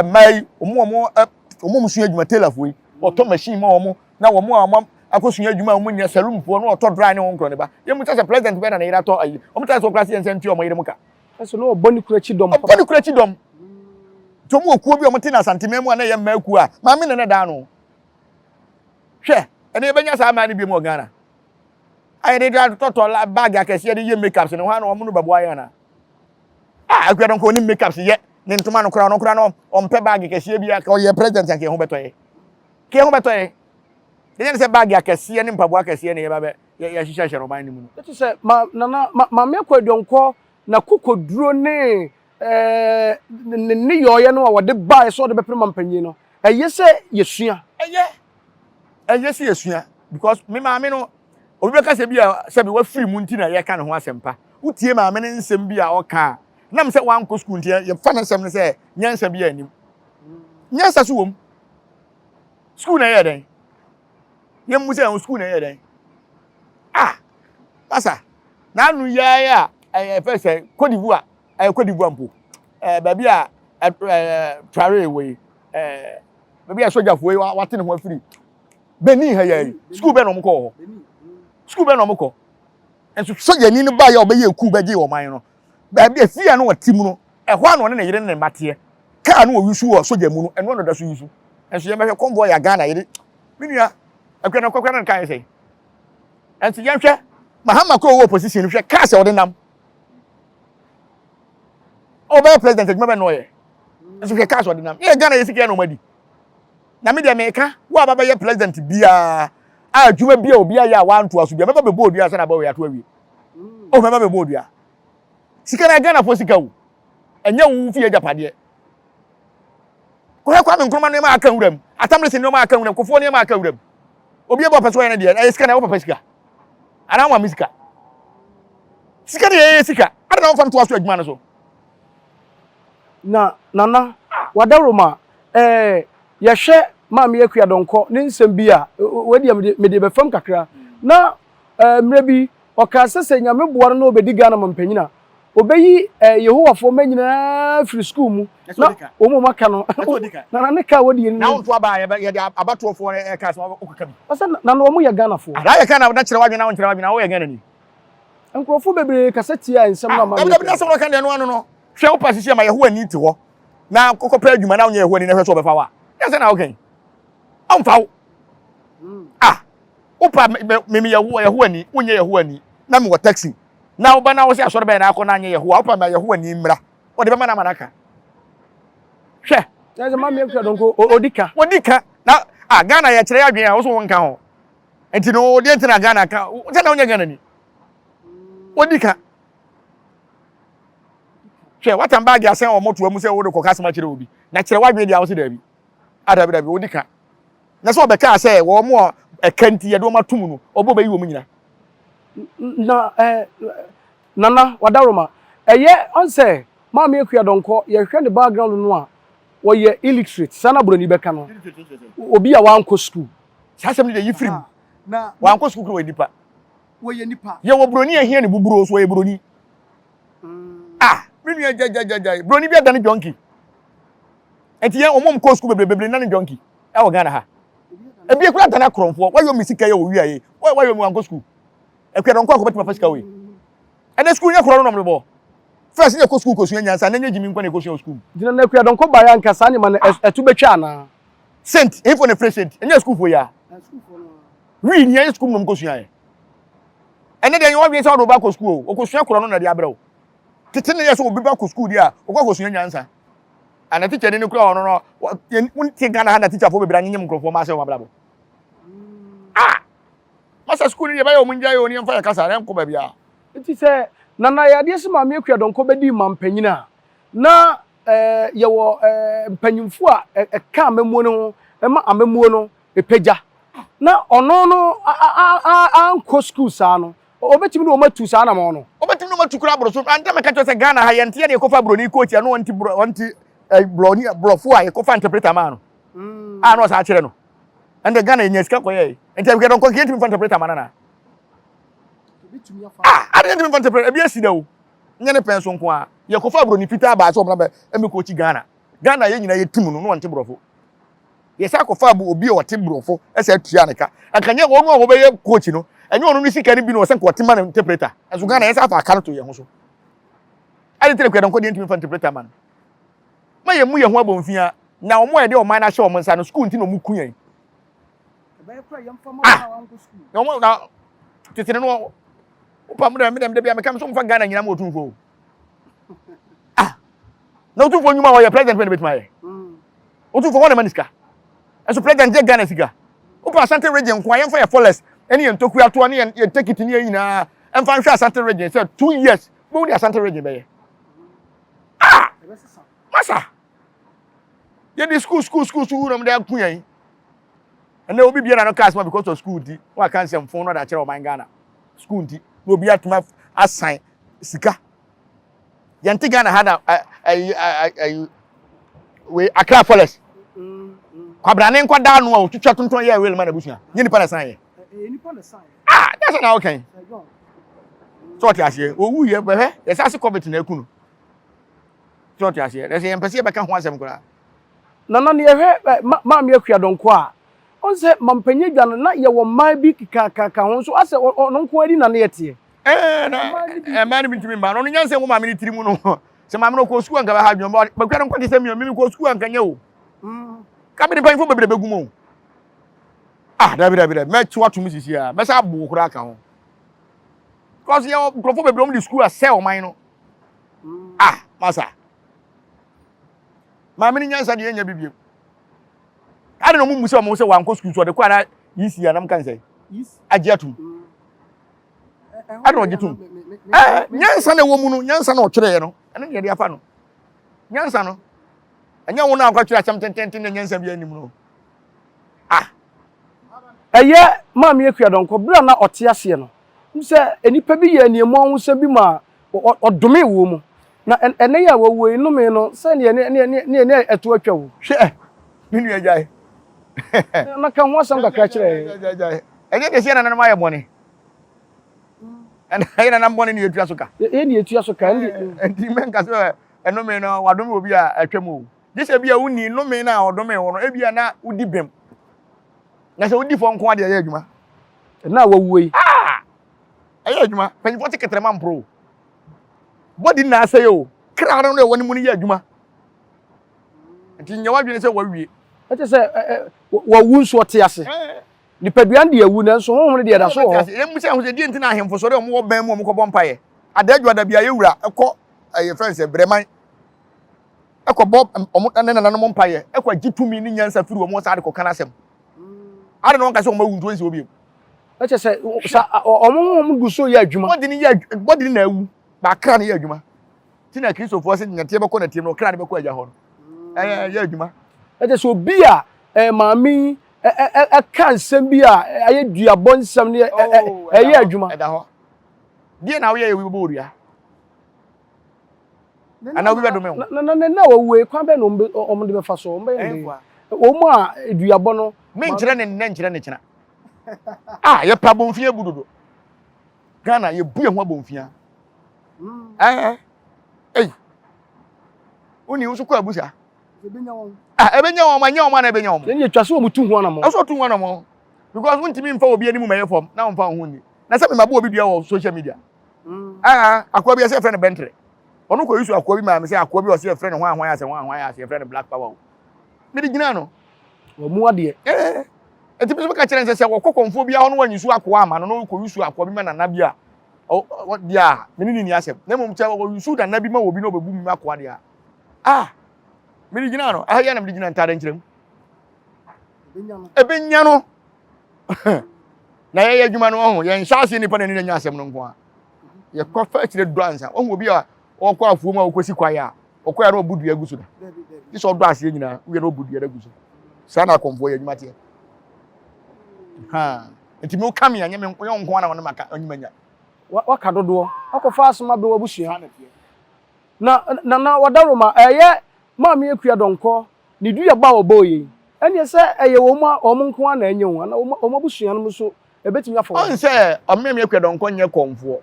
mmaa yi wɔn wɔn wɔn wɔn sua adwuma tailorfoɔ yi wɔtɔ machine ma wɔn na wɔn a wɔn akɔsua adwuma a wɔn nyɛ saloonfoɔ na wɔtɔ dry ne wɔn nkorɔ ne ba. Yɛn mu sɛ sɛ president bɛyɛ na ne yere atɔ ayi wɔn ta sɛ wɔkura se yɛn nsa ntua wɔn yere mu ka. Ɛso na ɔbɔ ne kura akyi dɔm. Ɔbɔ ne kura akyi dɔm. Nti wɔn wɔ kuo bi a wɔn te na Asanteman mu a na ɛyɛ mmaa kuo a maame na na da ano. Hwɛ ɛnna yɛbɛnya saa mmaa no bi mu wɔ Ghana. A yɛde de atotɔtɔ bag akɛseɛ de yɛ makeups no hɔ a na wɔn no bɛboa yɛn ana? Ah, akua no nka ɔnim makeups yɛ ne ntoma no koraa ɔno koraa no ɔmpɛ bag kɛseɛ bi a ɔyɛ president anka ɛho bɛtɔ yɛ. Ka ɛho bɛtɔ yɛ. Yɛnyɛ ne sɛ bag akɛseɛ ne mpaboa akɛseɛ na yɛba bɛ yɛhyehyɛ hyɛ no ɔman no mu no. Ɛte sɛ ma nana ma maame akɔ aduankɔ na kokoduro ne ɛɛ ne nneyɔeɛ no a wɔde baeɛ sɛ ɔde bɛpere mampanyin no ɛyɛ sɛ yɛsua. Ɛyɛ ɛyɛ sɛ yɛsua because me maame no obi bɛka sɛ bi a sɛbi wafiri mu nti na yɛka ne ho asɛmpa. Wotie maame no nsɛm bi a ɔka a nam sɛ wankɔ sukuu nti yɛfa ne nsɛm no sɛ nyansa bi anim. Nyansa so wom. Sukuu na ɛyɛ dɛn? Yɛmmu sɛ sukuu na ɛyɛ dɛn? Ah, masa, n'ano yɛɛ a ɛyɛ fɛ sɛ Cote d'Ivoire, ɛyɛ Cote d'Ivoire mpo. Ɛɛ baabi a ɛɛ Traore wɔ yi, ɛɛ baabi a sogyafoɔ yi wate ne ho afiri. Benin ha yɛ yi, sukuu bɛn na wɔn kɔ wɔ hɔ? Sukuu bɛn na wɔn kɔ? Nso sogyani no baeɛ a ɔbɛyɛ kuu bɛgye ɔman no. Baabi a fie a na ɔte mu no, ɛhɔ a na ɔne ne yere ne ne mma teɛ. Kaa no wɔyusu wɔ sogya mu no, ɛno na ɔda so yusu. Nso yɛmmɛhwɛ convoy a Ghana yɛde, me nua, akua no kɔkora no nka yɛ sɛn? Nso yɛnhwɛ Mahama kɔ ɔwɔ opposition no, hwɛ cars a ɔde nam. Ɔbɛyɛ president adwuma bɛ na ɔyɛ. Nso hwɛ cars ɔde nam. Yɛ Ghana yɛ sika yɛ na ɔmo adi. Na me deɛ meka, wo a babɛyɛ president biara, a adwuma bi a obi ayɛ a wantoa so bia, mɛba bɛbɔ odua sɛ na abɔ wei ato awie. Oh, mɛba bɛbɔ odua. Sika na Ghanafoɔ sika o. Ɛnyɛ wo fie agyapadeɛ. Kɔhwɛ Kwame Nkrumah nneɛma aka nwura mu, Atamlese nneɛma aka nwura mu, Kufuor nneɛma aka nwura mu. Obi ɛbɔ ɔpɛ so ɔyɛ ne deɛ, ɛyɛ sika na ɛwɔ papa sika. Anaa wɔn sika. Sika deɛ ɛyɛ sika. Ada na wɔmfa ntoa so adwuma no so. Na Nana, wadaworoma, ɛɛ yɛhwɛ Maame Akua Donkor ne nsɛm bi a, wei deɛ mede mede bɛfam kakra. Na ɛɛ mmerɛ bi ɔkaa sɛ sɛ Nyame boa no na ɔbɛdi Ghana mampanyin a, ɔbɛyi ɛɛ Yehowafoɔ mma nyinaa firi sukuu mu na wɔn a wɔaka no Nana ne ka a wɔdie no Na wonto aba a yɛde abatoɔfoɔ ɛka sɛ wokeka bi. Ɔsɛ Nana wɔn yɛ Ghanafoɔ. Anaa yɛka na kyerɛ w'adwene na wonkyerɛ w'adwene a woyɛ Ghanani. Nkurɔfoɔ bebree kasa tiaa nsɛm no a Maame Dabi dabi na asɛm no ɔka deɛ no ano no. Hwɛ wo pa sisi ama Yehowa ni te hɔ na kɔkɔpɛ adwuma na wonyɛ Yehowa ni na hwɛ sɛ ɔbɛfa wo a. Yɛ sɛ na woka yi. Ɔmfa wo. Ah, wo pa me me Yehowa Yehowa ni, wonyɛ Yehowa ni na mewɔ taxi. Na woba na wo sɛ asɔre bɛn na akɔ na anyɛ Yehowa. Wo pa ma Yehowa ni mmra. Wɔde bɛma no ama no aka. Hwɛ. Na sɛ maame akura dɔnko odi ka. Odi ka. Na ah Ghana yɛkyerɛ yɛ adwene a wo so wonka ho. Nti no deɛ nti na Ghana ka sɛ na wonyɛ Ghana ni. Odi ka. Hwɛ watam baagi asɛn wɔ motoa mu sɛ wode kɔka asɛm akyerɛ obi. Na kyerɛ w'adwene deɛ a wo se daabi. Ah daabi daabi odi ka. Na sɛ ɔbɛkaa sɛ wɔn a ɛka nti yɛde wɔn atom no ɔbɛ ɔbɛyi wɔn nyina. Na eh, Nana Wadaroma, ɛyɛ ɔn sɛ Maame Akua Donkor yɛhwɛ ne background no a ɔyɛ illiterate, saa na broni bɛka no, obi a wankɔ school. Saa asɛm no deɛ yi firi mu. Wankɔ sukuu kura wɔyɛ nipa. Wɔyɛ nipa. Yɛwɔ broni a ehia ne buburo so wɔyɛ broni. Ah, me nua gyagyagyagyai, broni bi adane junkie. Nti yɛn wɔn kɔ sukuu bebree bebree nane junkie ɛwɔ Ghana ha. Ebi ekura adane akorɔmfoɔ, wɔayɔ mi sika yɛ wɔ wia yi, wɔayɔ mi wankɔ sukuu. Akua dɔnkɔ akɔ bɛtumi afa sika wei. Ɛnɛ sukuu nyɛ korɔ no na wɔde bɔ. First ne yɛkɔ sukuu kɔsua nyansa, ɛnɛ nyɛ gyimi nko na yɛkɔsua wɔ sukuu mu. Gyina na Akua Dɔnkɔ baeɛ anka saa nneɛma no ɛto bɛtwa anaa? Saint, ɛhefoɔ na ɛfrɛ Saint? Ɛnyɛ sukuufoɔ yi a? Wii ni ɛnyɛ sukuu mu na wɔkɔsua ɛ. Ɛnɛ deɛ nyɛ wɔdwene sɛ wɔde wo ba kɔ sukuu o, wɔkɔsua korɔ no na ɛde abrɛ wo. Tete ne yɛ sɛ obi ba kɔ sukuu deɛ a, wɔkɔ akɔsua nyansa. Ana teacher ni no kura ɔno no wonte Ghana ha na teacherfoɔ bebree anyenyem nkurɔfoɔ ma asɛ wɔn abrabɔ. Ah! Masa school ni deɛ bɛyɛ wɔn ngyae o ne yɛmfa yɛ kasa na ɛnkɔ baabi a. Nti sɛ Nana Yadeɛ se Maame Akua Donkor bɛdii mampanyin a, na eh, yɛwɔ eh, mpanyimfo a ɛka amammuo no ho ma amammuo no pagya. Na ɔno no ankɔ sukuu saa no, ɔbɛtumi ne wɔn atu saa anamɔn no? Ɔbɛtumi ne wɔn atu koraa aboro so. Ante meka kyerɛ sɛ Ghana ha yɛnte yɛde yɛkɔfa buroni coach a na ɔnte ɔnte buroni borɔfo a yɛkɔfa interpreter maa no a na ɔsan akyerɛ no. Ɛnde Ghana yɛnya sika kɔyɛe. Nti abikɛ dɔnkɔ nka yɛntumi mfa interpreter ma no anaa? Ah, ade yɛntumi mfa interpreter ebi asi da o. Nyɛ ne pɛn so nko a. Yɛkɔfa buroni fitaa baa sɛ ɔmmra bɛ ɛmɛ coach Ghana. Ghana yɛn nyinaa yɛ team no na ɔnte borɔfo. Yɛsan kɔfaa bu obi a ɔte borɔfo sɛ atua ne ka. Anka nyɛ wɔn a wɔbɛyɛ coach no, ɛnyɛ ɔno ne sika no bi na ɔsɛ nka ɔte ma no interpreter. Ɛnso Ghana yɛsan afa aka no to yɛn ho so. Ade nti na Kuadɔnkɔ deɛ ntumi mfa interpreter ma no. Ma yɛn mu yɛn ho abɔnfia na wɔn a yɛde ɔman no ahyɛ wɔn nsa no school nti na wɔn ku yɛn. Ah! Na wɔn na tete no wopa mu dɛ me dɛm da bi a meka me so mfa Ghana nyinaa ma otumfoɔ o. Ah! Na otumfoɔ nnwuma a ɔyɛ president bɛ na betumi ayɛ. Otumfoɔ wɔn na ma ne sika. Ɛso president gye Ghana sika. Wopɛ Asante region nko a yɛmfa yɛ forest ɛne yɛn ntokua toa ne yɛn yɛn tekiti ne yɛn nyinaa ɛmfa nhwɛ Asante region sɛ 2 years bɛhu de Asante region bɛyɛ. Ah! Masa! Yɛde school school school school na wɔde ako yɛn. Ɛnna obi biara no cars ma because of school nti na waka nsɛmfo na ɔde akyerɛ ɔman Ghana school nti na obi atuma asan sika. Yɛnte Ghana ha na ɛyi ɛyi wei Accra Forest kwabrane nkwadaa no a otwitwa tontɔn yɛ real ma n'abusua nye nipa na san yɛ. Ah, that's na ɔkɛn. Sɛ ɔte aseɛ, owu yɛ bɛhwɛ yɛsɛ ase covid na eku no. Sɛ ɔte aseɛ, ɛsɛ yɛn mpɛ sɛ yɛbɛka ho asɛm koraa. Nana no yɛhwɛ Maame Akua Donkor a, ɔhu sɛ Mampanyin Adwa no na yɛwɔ mmaa bi kekakaka ho nso asɛ ɔno nko ara di na ne yɛ teɛ. Ɛɛ na mmaa no bi ntumi mma no, ɔno nyansa ngu maame no tiri mu no. Sɛ maame no kɔ sukuu anka bɛha adwuma, but Akua Donkor te sɛ me, me kɔ sukuu anka nyɛ o. Ka me de mpanyinfoɔ bebree bɛgu mu o. Ah, dabi dabi dabi, mɛkye wato mu sisi a, mɛsa abo koraa ka ho. Because yɛ nkurɔfoɔ bebree wɔn de sukuu asɛ ɔman no. Ah, masa. Maame no nyansa deɛ ɛnyɛ bibiem. Ade na ɔmo mmu sɛ ɔmo sɛ wankɔ sukuu so ɔde kɔ ana yisi anam kan sɛ agye atum. Ade na ɔgye tum. Ɛɛ nyansa na ɛwɔ mu no nyansa na ɔtwerɛeɛ no ɛno na yɛde afa no. Nyansa no ɛnyɛ wo na akɔtwerɛ asɛm tententen na nyansa bi anim no. Ah. Ɛyɛ Maame Akua Donkor bere a na ɔte aseɛ no sɛ nnipa bi yɛɛ aniammɔnhosɛm bi maa ɔdomee wɔn mu. Na ɛnnɛ yi a wawuo yi, nnome no, sɛdeɛ ne ne ne ne ne ɛto atwa o. Hwɛ, me nua gyae. Na ka ho asɛm kakra kyerɛ yɛn. Gyae, gyae. Ɛnyɛ deɛ sɛ yɛn nananom ayɛ bɔne. Ɛna yɛn nananom bɔne ne yɛtua so ka. Yɛn ne yɛtua so ka. Nti mɛnka sɛ ɛnome no wadome obi a atwam o. Gye sɛ ebia wonni nnome no a ɔdome wo no, ebia na wodi bem. Na sɛ wodi fɔ nko ara deɛ ɛyɛ adwuma. Ɛna a wawuo yi. Ah! Ɛyɛ adwuma. Mpanyinfoɔ te kɛtɛrɛma mporo o. Body na asɛe o. Kra no na ɛwɔ ne mu no yɛ adwuma. Nti nyɛ w'adwene sɛ wawie. Ɛte sɛ wawu nso ɔte ase. Nipadua no deɛ awu nanso honhom no deɛ ɛda so wɔ hɔ. Yɛn mu sɛ ahosuo deɛ nti na ahemfo sɔre a wɔwɔ bɛn mu a wɔkɔbɔ mpaeɛ. Adadwo ada bi a yɛwura ɛkɔ ɛyɛ fɛn sɛ brɛman ɛkɔbɔ wɔn ne nananom mpaeɛ ɛkɔ agye tumi ne nyansa firi wɔn saa de kɔka n'asɛm. Ade na wɔn ka sɛ wɔn awu nti wɔn nsi hɔ bio. Na kyerɛ sɛ sa wɔn honhom gu so yɛ adwuma. Bɔdi no yɛ bɔdi no na awu, ba akra no yɛ adwuma. Ti na Kristofoɔ sɛ nɛteɛ bɛkɔ nɛteɛ mu na ɔkra no bɛkɔ agya hɔ no. Ɛyɛ yɛ adwuma. Na kyerɛ sɛ obi a ɛɛ maame yi ɛka nsɛm bi a ɛyɛ duabɔ nsɛm no ɛyɛ adwuma. Ɛda hɔ. Deɛ na woyɛ yɛ obi bɛbɔ odua. Anaa obi bɛdome wo. Na na na wɔwue yi kwan bɛn na wɔn de bɛfa so wɔn bɛyɛ ne wɔn a duabɔ no. Menkyerɛ ne nnɛ nkyerɛ ne kyena. Ah, yɛpɛ abɔnfia bu dodo. Ghana yɛbu yɛn ho abɔnfia. Ɛɛ, ei, woni wo nso kɔ abu saa. Ah, ɛbɛnya wɔn, ɛnyɛ wɔn ana ɛbɛnya wɔn. Yɛn yɛ twa so wɔn tu ho anamɔ. Ɛsɛ ɔtu ho anamɔ because wontumi nfa obi anim mɛyɛ fam na wɔnfa wɔn ho nni. Na sɛ mema bɔ obi dua wɔ social media. Ah, akoa bi ɛsɛ yɛfrɛ no bɛntere. Ɔno kɔ yusu akoa bi maa me sɛ akoa bi ɔsɛ yɛfrɛ no hwan hwan asɛ hwan hwan asɛ yɛfrɛ no black power o. Mede gyina no. Wɔn mu adeɛ. Ɛɛ, nti bi nso ka kyerɛ no sɛ sɛ wɔkɔ kɔnfoɔ bi hɔ no wɔanyi so akoa ama no na wɔkɔ yusu akoa bi ma nana bi a deɛ a mene ne ni asɛm. Na mmom sɛ wɔkɔ yusu nana bi ma obi na ɔbɛbu mu akoa deɛ a ah. Mede gyina no, aha yi na mede gyina ntaade nkyerɛ mu. Ebenya no. Na yɛyɛ adwuma no ɔho, yɛnhyɛ aseɛ nipa n'ani na nya asɛm no nko a. Yɛkɔ fa akyire dɔ ansa. Ɔho obi a ɔkɔ afuo mu a ɔkɔsi kwaeɛ a, ɔkɔ a na ɔbu dua gu so da. Gye sɛ ɔdɔ aseɛ nyinaa, wie na ɔbu dua no agu so. Saa na akɔmfoɔ yɛ adwuma teɛ. Ha. Nti me woka me a, nyɛ me nko ara na wɔne maka, ɔnyɛ manya. Waka dodoɔ akɔfa asɛm abɛ w'abusua. Na Nana Wadaroma, ɛyɛ Maame Akua Donkor ne duaba a ɔbɔɔ yei, ɛnneɛ sɛ ɛyɛ wɔn a wɔn nko ara na ɛnyɛ o, anaa wɔn wɔn abusua no nso ɛbɛtumi afa wɔn Ɔn sɛ Ɔmeame Akua Donkor nyɛ kɔmfoɔ,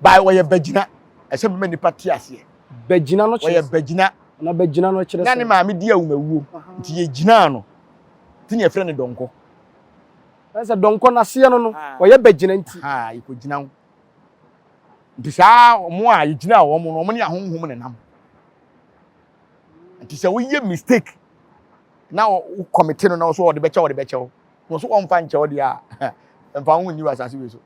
by ɔyɛ bagyina, ɛsɛ bɛma nipa te aseɛ. Bagyina no kyerɛ Ɔyɛ bagyina. Anaa bagyina no kyerɛ Na ne sɛ? maame di awumawuo, nti yɛgyinaa no, nti na yɛfrɛ no Donkor. Ɛne sɛ Donkor no aseɛ no no, ɔyɛ bagyina nti. Ahaa, yɛkɔgyina wo. Nti saa wɔn a yɛgyina wɔn no, wɔn ne ahonhom na nam. Nti sɛ woyɛ mistake na wo kɔmite no na wɔso wɔde bɛkyɛ wɔde bɛkyɛ wo na wɔso wɔmfa nkyɛ wo deɛ a mfa wo ho nni wɔ asase wei so.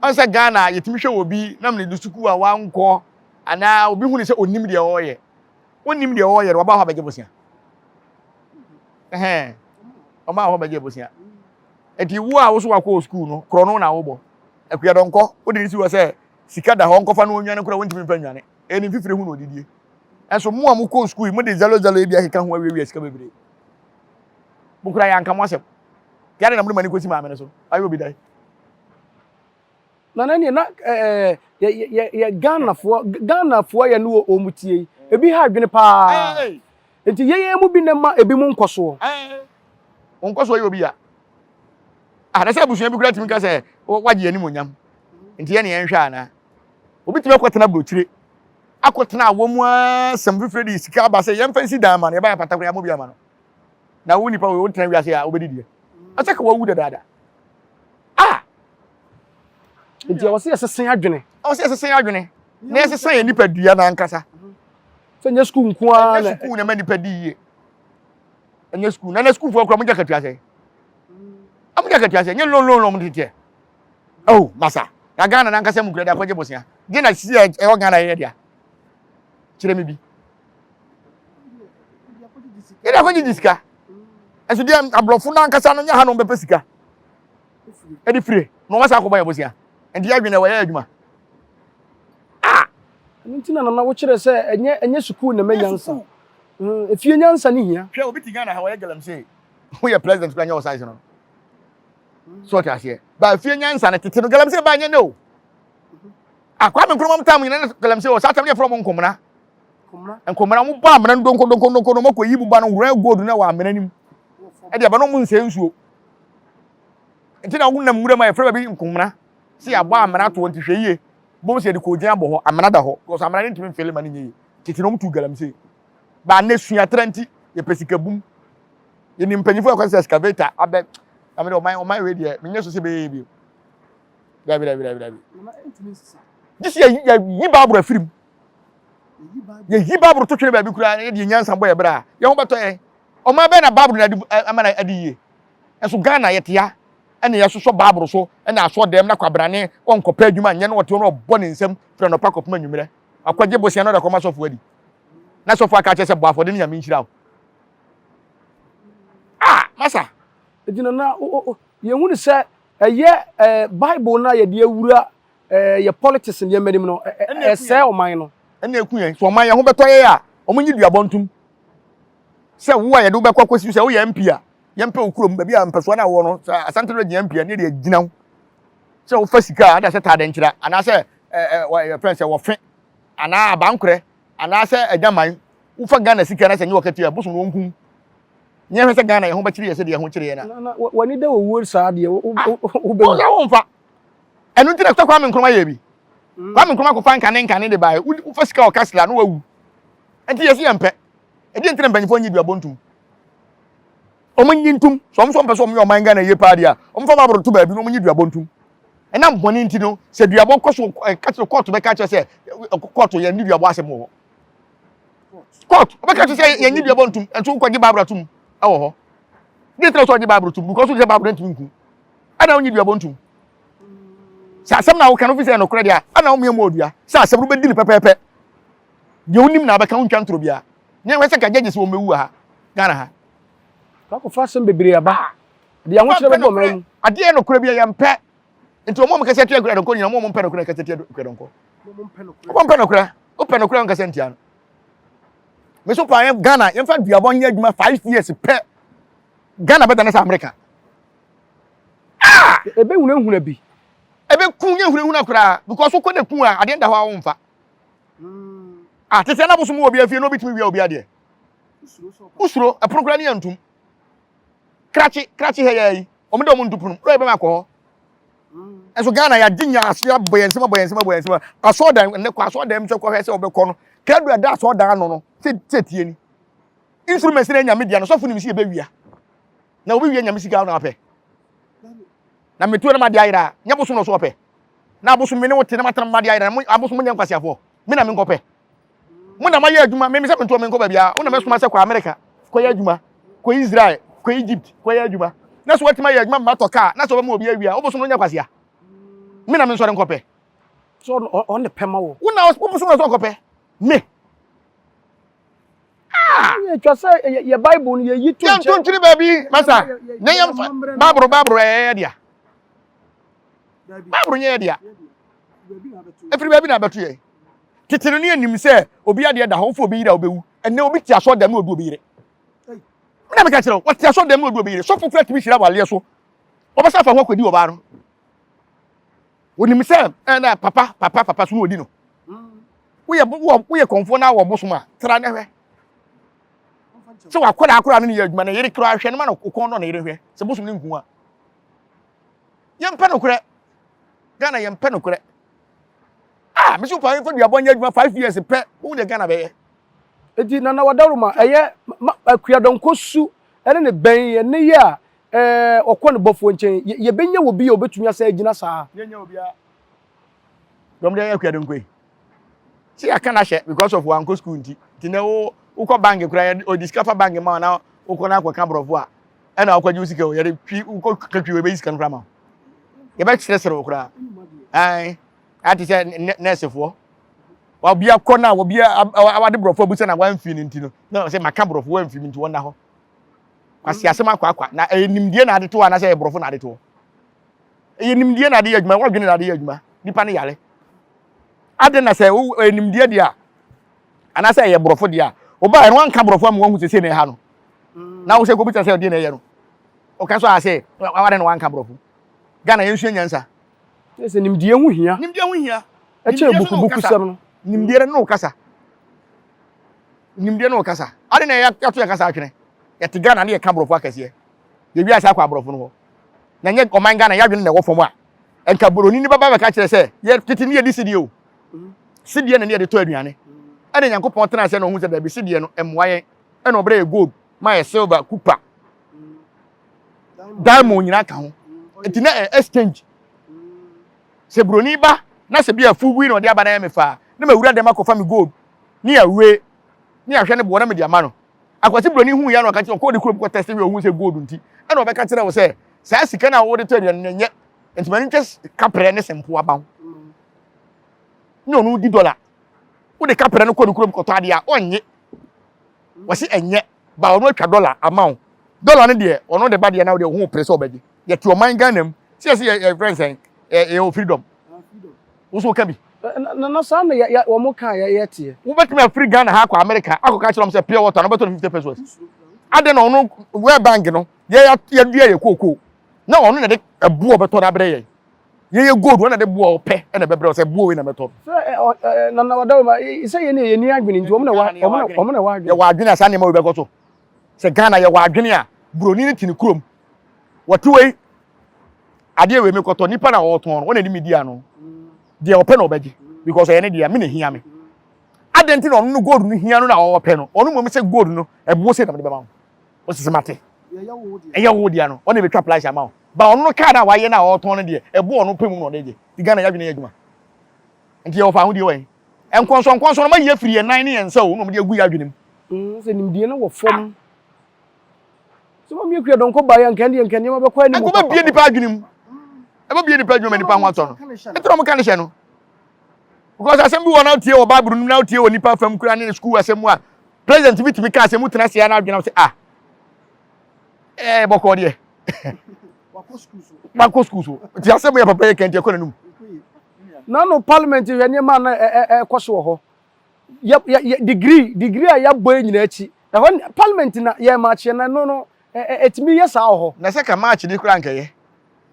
Ɔn sɛ Ghana yɛtumi hwɛ wɔ bi na mene de sukuu a wankɔ anaa obi hu ne sɛ onim deɛ ɔreyɛ. Onim deɛ ɔreyɛ no waba hɔ abɛgye bosea. Ɛhɛn ɔma hɔ bɛgye bosea. Enti wo a wo so wakɔ sukuu no, korɔ no na wobɔ. Akuadɔnkɔ, wode no si hɔ sɛ sika da hɔ ɔnkɔfa no ɔnwane koraa wontumi mfa nnwane. Ɛyɛ ne mfifire ho na ɔdidie. Ɛnso mo a mokɔɔ sukuu yi, mode zalo zalo yi bi akeka ho awiawia sika bebree. Mo koraa yɛanka mo asɛm. Nti adɛn na mode mo ani kɔsi maame no so? Ayɛ obi dan. Na na neɛ na ɛɛ yɛ yɛ yɛ Ghanafoɔ Ghanafoɔ yɛ no wɔ wɔn tie yi ebi ha adwene paa nti yɛn yɛn mu bi na ɛma ebi mu nkɔsoɔ. Wɔn nkɔsoɔ yɛ obi ya. Ah, na sɛ abusua bi kura tumi ka sɛ wagye anim onyam nti yɛn ne yɛn hwɛ ana. Obi tumi akɔtena aburokyire akɔtena awɔ mu asɛm fifire de sika aba sɛ yɛmfa nsi dan ma no yɛba yɛ apata koraa yɛamɔ bi ama no. Na wo nipa wo tena wiase a wobɛdi deɛ. Ɛsɛ ka wawu dadaada. Ah! Nti ɛwɔ sɛ yɛsesa adwene. Ɛwɔ sɛ yɛsesa adwene na yɛsesa yɛn nipadua n'ankasa. Sɛ nyɛ sukuu nko ara na. Ɛnyɛ sukuu na ɛma nipa di yie. Ɛnyɛ sukuu na na sukuufoɔ koraa wɔn gya katua sɛ. Wɔn gya katua sɛ nyɛ loan loan wɔn teteɛ. Oh masa na Ghana n'ankasa mu kura de akɔgye bosia. Gye na sisi a ɛwɔ Ghana yɛ dea. Kyerɛ mi bi. Yɛde akɔgye gye sika. Ɛso deɛ aborɔfo n'ankasa no nyɛ ha na wɔn bɛpɛ sika. ɛde fire na wɔn asa akɔbɔ yɛn bosea nti yɛ adwene wɔyɛ adwuma ah ɛno nti na nana wokyerɛ sɛ ɛnyɛ ɛnyɛ sukuu na ɛmɛ nyansa mm, efie nyansa ne hia hwɛ obi ti Ghana ha wɔyɛ galamsey woyɛ president kura nyɛ wɔ size no so ɔte aseɛ ba efie nyansa no tete no galamsey ba nyɛ ne o ah Kwame Nkrumah tam nyina galamsey wɔ saa tam ne yɛfrɛ wɔn nkomena nkomena wɔn bɔ amena no donko donko donko no wɔn akɔ yi buba no wura gold no wɔ amena nim ɛde aba no wɔn nsɛ nsuo Nti na wonam nwura mu a yɛfrɛ baabi nkomena sɛ yɛabɔ amena toɔ nti hwɛ yie bohu sɛ yɛde koogyan abɔ hɔ amena da hɔ because amena no ntumi mfele ma no nyɛ yie tete na wɔtu galamsey baa nnɛ suatra nti yɛpɛ sika bum yɛnim mpanyinfoɔ a ɛkɔ sɛ excavator abɛ na mede ɔman ɔman wei deɛ menyɛ so sɛ bɛyɛ yie bio dabi dabi dabi dabi gye sɛ yɛyi baaboro afiri mu yɛyi baaboro to twene baabi koraa yɛde yɛ nyansa bɔ yɛ berɛ a yɛn ho bɛtɔ yɛn ɔman bɛn na baaboro na ama na adi yie Nso Ghana yɛte ha ɛna yɛsosɔ Bible so ɛna asɔ dɛm na kwabrane ɔnkɔpɛ adwuma nyɛ na ɔte hɔ na ɔbɔ ne nsam firi anɔpa kɔpem anwummerɛ akɔgye bosea na ɔde akɔma sɔfo adi na sɔfo aka kyerɛ sɛ bɔ afɔde ne nyame nhyira wo ah masa Nti no na yɛhu no sɛ ɛyɛ eh, Bible no a yɛde awura eh, yɛ politics nneɛma nim no ɛsɛe ɔman no. Ɛna eku yɛn. So ɔman yɛn ho bɛtɔ yɛn a, wɔn nyi duabɔ ntom. Sɛ wo a yɛde wo bɛkɔ akɔsi sɛ woyɛ MP a, yɛmpɛ wo kurom baabi a mpɛsoa no a wowɔ no sɛ Asante Region MP a ne deɛ gyina wo sɛ wofa sika a ada sɛ taadɛnkyerɛ anaasɛ yɛfrɛ sɛ wɔfe anaa abankorɛ anaasɛ agyaman wofa Ghana sika na sɛ nyɛ wɔkatua bosom no wɔnkum nyɛ hwɛ sɛ Ghana yɛn ho bɛkyere yɛ sɛ deɛ ho kyere yɛ na w'ani da owuo saa deɛ wobɛwu ah, womfa ɛno nti na sɛ Kwame Nkrumah yɛ bi mm. Kwame Nkrumah kɔfa nkane nkane de baeɛ wofa sika wɔ kasla na wawu nti yɛsi yɛmpɛ ɛdeɛ nti na mpanyinfoɔ nyi duabɔ ntom wɔn nyi ntom sɛ wɔn nso mpɛ sɛ wɔn yɛ ɔman Ghana yie paa deɛ a wɔn fa baabolo to baabi na wɔn nyi duabɔ ntom ɛnam bɔne nti no sɛ duabɔ kɔ so ɛka kyerɛ kɔɔto bɛka kyerɛ sɛ kɔɔto yɛn ni duabɔ asɛm wɔ hɔ kɔɔto ɔbɛka kyerɛ sɛ yɛn nyi duabɔ ntom ɛnso wokɔgye baabolo atom ɛwɔ hɔ deɛ nti na sɛ ɔgye baabolo tom because wogye baabolo ntumi nku ɛna wonyi duabɔ ntom sɛ asɛm na woka no fi sɛ ɛnokorɛ deɛ a ɛna womia mu ɔdua sɛ asɛm no bɛdi no pɛpɛɛpɛ. Deɛ wonim na abɛka wontwa ntoro biara. Ne ɛhwɛ sɛ ka judges wɔn bɛwu wɔ ha Ghana ha. Kakɔfa asɛm bebree aba. Ah. Deɛ ahokyerɛ bɛbɔ ɔman mu. Adeɛ yɛ nokorɛ bi a yɛmpɛ. Nti wɔn a wɔkasa tia Akuradɔnkɔ nyinaa wɔn a wɔmpɛ nokorɛ kasa tia Akuradɔnkɔ. Wɔn mpɛ nokorɛ. Wopɛ nokorɛ nkasa ntia no. Me so paa yɛn Ghana yɛmfa duabɔ nyɛ adwuma 5 years pɛ. Ghana bɛda ne sɛ Amerika. Ah! Ebe hunahuna bi. Ebe ku nyɛ hunahuna koraa because wokɔ ne ku a adeɛ nda hɔ a womfa. Ah, te sɛ na bosom wɔ obi afie na obi tumi wia obi adeɛ. Wosuro ɛpono koraa ne yɛ ntom. Krakye krakye ha yɛ yi wɔn de wɔn nto pono lɔyɛ bɛma akɔ hɔ. Ɛnso Ghana yɛagye nya ase abɔ yɛn nsam abɔ yɛn nsam abɔ yɛn nsam asɔɔdan ɛnɛ kɔ asɔɔdan mu sɛ kɔhwɛ sɛ ɔbɛkɔ no krado ɛda asɔɔdan ano no sɛ sɛ tie ni instruments na nyame dea no sɔfo nim sɛ yɛbɛwia na obi wia nyame sika na apɛ na metuo na made ayera nyɛ bosom na ɔso ɔpɛ na abosom me ne wo te na matena made ayera na abosom nyɛ nkwaseafoɔ me na menkɔpɛ mo na mayɛ adwuma me sɛ mentoɔ menkɔ baabi a wo na mɛsoma sɛ kɔ Amerika kɔyɛ adwuma kɔ Israel kɔ Egypt kɔyɛ adwuma na sɛ watumi ayɛ adwuma matɔ kaa na sɛ wɔbɛma obi awia wo bosom no nyɛ kwasea me na mensɔre nkɔpɛ so ɔne pɛ ma wo wo na wo bosom na sɛ ɔnkɔpɛ me. Ah! Yɛ twa sɛ yɛ Bible no yɛyi to nkyɛn. Yɛnto nkyene baabi masa na yɛmfa Bible Bible ɛyɛ dea. Bible nyɛ yɛ dea. Ɛfiri baabi na abɛto yɛn. Tete no ne yɛnim sɛ obi adeɛ da hɔ wofo obi yere a wobɛwu. Ɛnɛ obi te asɔ dɛm na odu obi yere. Mena meka kyerɛ wo, wɔte asɔ dɛm na odu obi yere. Sɔfo kura tumi hyira waleɛ so. Wɔbɛsa afa ho akɔdi ɔbaa no. Onim sɛ ɛna papa papa papa so na odi no. Woyɛ woyɛ kɔnfoɔ na wɔ bosom a tra na hwɛ. Sɛ wakɔda akora no ne yɛ adwuma na yere kora hwɛ no ma no kɔn dɔ na yere hwɛ sɛ bosom ne nku a. Yɛmpɛ nokorɛ. Ghana yɛmpɛ nokorɛ. Ah, mesi pa yɛmfa duabɔ nyɛ adwuma 5 years pɛ. Wohu deɛ Ghana bɛyɛ. Eti Nana Wadaroma ɛyɛ Akuadɔnkɔ su ɛne ne bɛn yɛ ne yɛ a ɛɛ ɔkɔ ne bɔfoɔ nkyɛn yɛbɛnya wɔ bi a ɔbɛtumi asan agyina saa. Yɛnya obiara. Dɔm de ɛyɛ Akuadɔnkɔ yi. Sɛ yɛaka no ahyɛ because of wankɔ school nti. Nti nɛ wo wokɔ bank koraa yɛde ɔde sika fa bank ma wo na wokɔ na akɔka borɔfo a ɛna wokɔgye wo sika o yɛde twi wokɔ ka twi o yɛbɛyi sika no koraa ma wo. Yɛbɛkyerɛkyerɛ wo koraa. Ae ate sɛ nɛɛsefoɔ obi akɔ na obi awade borɔfo abusa na wamfi no nti no na sɛ maka borɔfo wamfi me nti wɔnna hɔ. Kwasi asɛm akɔ akwa na ɛyɛ nimdeɛ na ade to anaasɛ ɛyɛ borɔfo na ade to. Ɛyɛ nimdeɛ na ade yɛ adwuma wadwene na ade yɛ adwuma nipa no yare. Ade na sɛ ɛyɛ nimdeɛ deɛ a anaasɛ ɛyɛ borɔfo deɛ a ɔbaa ɛno anka borɔfo ama wahu sɛ sei na ɛha no na wo sɛ kɔbisa sɛ ɔdeɛ na ɛyɛ no ɔka so a sɛ wade na wanka borɔfo. Ghana yɛnsua nyansa. Sɛ nimdeɛ ho hia. Nimdeɛ ho hia. Ɛkyɛ bukubuku sɛm no. Nimdeɛ no kasa. Nimdeɛ no kasa. Ade na yɛato yɛ kasa atwene. Yɛte Ghana ne yɛka borɔfo akɛseɛ. Yɛwi ase akɔ aborɔfo no hɔ. Na nyɛ ɔman Ghana yɛadwene na ɛwɔ fam a. Nka buroni ne bɛba bɛka kyerɛ sɛ yɛ tete ne yɛdi sideɛ o. Sideɛ na ne yɛde tɔ aduane. Ɛna Nyankopɔn tena ase na ɔhu sɛ daabi sideɛ no ɛmmoa yɛn. Ɛna ɔbrɛ yɛ gold, ma yɛ silver, kupa, diamond nyinaa ka ho. Nti na ɛyɛ exchange. Sɛ buroni ba na sɛ bi a fugu yi na ɔde aba na ɛyɛ me faa na mawura dɛm akɔfa me gold ne awe ne ahwɛ ne boɔ na mede ama no. Akwasi buroni hu ya na ɔka kyerɛ ɔkɔɔ ne kurom kɔ test wi ɔhu sɛ gold nti ɛna ɔbɛka kyerɛ wo sɛ saa sika no a wode tɔ aduane no ɛnyɛ nti ma no ntwa kaprɛ ne sɛmpo aba ho ne ɔno di dɔla wode kaprɛ no kɔ ne kurom kɔtɔ adeɛ a ɔnnye wɔsi ɛnyɛ ba ɔno atwa dɔla ama wo dɔla no deɛ ɔno de ba deɛ na wodeɛ ɔho pere sɛ ɔbɛgye yɛte ɔman Ghana mu sɛ yɛsɛ yɛ yɛfrɛ nsɛn yɛwɔ freedom wo so woka bi na saa na wɔn ka yɛ yɛ teɛ. Wobɛtumi afiri Ghana ha akɔ America akɔka kyerɛ wɔn sɛ pure water no wobɛtɔ no 50 pesos. Adɛn na ɔno World Bank no yɛ yɛdua yɛ kookoo na ɔno na de ɛboɔ bɛtɔ no abrɛ yɛn. Yɛyɛ gold ɔno na de boɔ ɔpɛ ɛna ɛbɛbrɛ sɛ boɔ wei na mɛtɔ no. Sɛ nana wadawoma sɛ yɛn yɛn ni adwene nti wɔn na wɔn na wɔ adwene. Yɛwɔ adwene a saa nneɛma wei bɛkɔ so. Sɛ Ghana yɛwɔ adwene a buroni no te ne kurom wɔte wei adeɛ wei mekɔtɔ nipa na ɔtɔn no wɔn na ɛde mi di ano deɛ ɔpɛ na ɔbɛgye because ɔyɛ ne deɛ me na ehia me adeɛ nti na ɔno no gold no hia no na ɔpɛ no ɔno mmom sɛ gold no ɛboɔ sɛ na mede bɛma wo ɔsisi mate ɛyɛ wo deɛ no ɔna ebɛtwa price ama wo ba ɔno no kaa na wayɛ na ɔtɔn no deɛ ɛboɔ ɔno pɛ mu na ɔde gye ti Ghana yɛ adwene yɛ adwuma nti yɛ wɔfa ahodie wɔ yɛn nkɔnsɔnkɔnsɔn no ma yɛ firi yɛn nan ne yɛn nsa o na wɔde agu yɛ adwene mu. Sɛ nimdeɛ no wɔ fam. Sɛ wɔn akua dɔnkɔ baeɛ nka ɛndeɛ nka nneɛma bɛkɔ anim. Nka bɛbie nipa adwene mu. Ɛbɛbie nipa adwene mu nipa ho atɔ no. Ɛtɔ wɔn ka ne hyɛ no. Because asɛm bi wɔ na wotie wɔ Bible no mu na wotie wɔ nipa fam kura ne school asɛm mu a president bi tumi ka asɛm mu tena ase a na adwene sɛ ah ɛɛ bɔkɔɔ deɛ wakɔ school so nti asɛm yɛ papa yɛ kɛntɛ kɔ n'anum. Na no parliament hwɛ nneɛma na ɛkɔ so wɔ hɔ yɛ yɛ degree degree a yɛabɔ yi nyinaa akyi ɛhɔ parliament na yɛ maakyeɛ na ɛno no ɛtumi yɛ saa wɔ hɔ. Na sɛ ka march de koraa nkɛyɛ.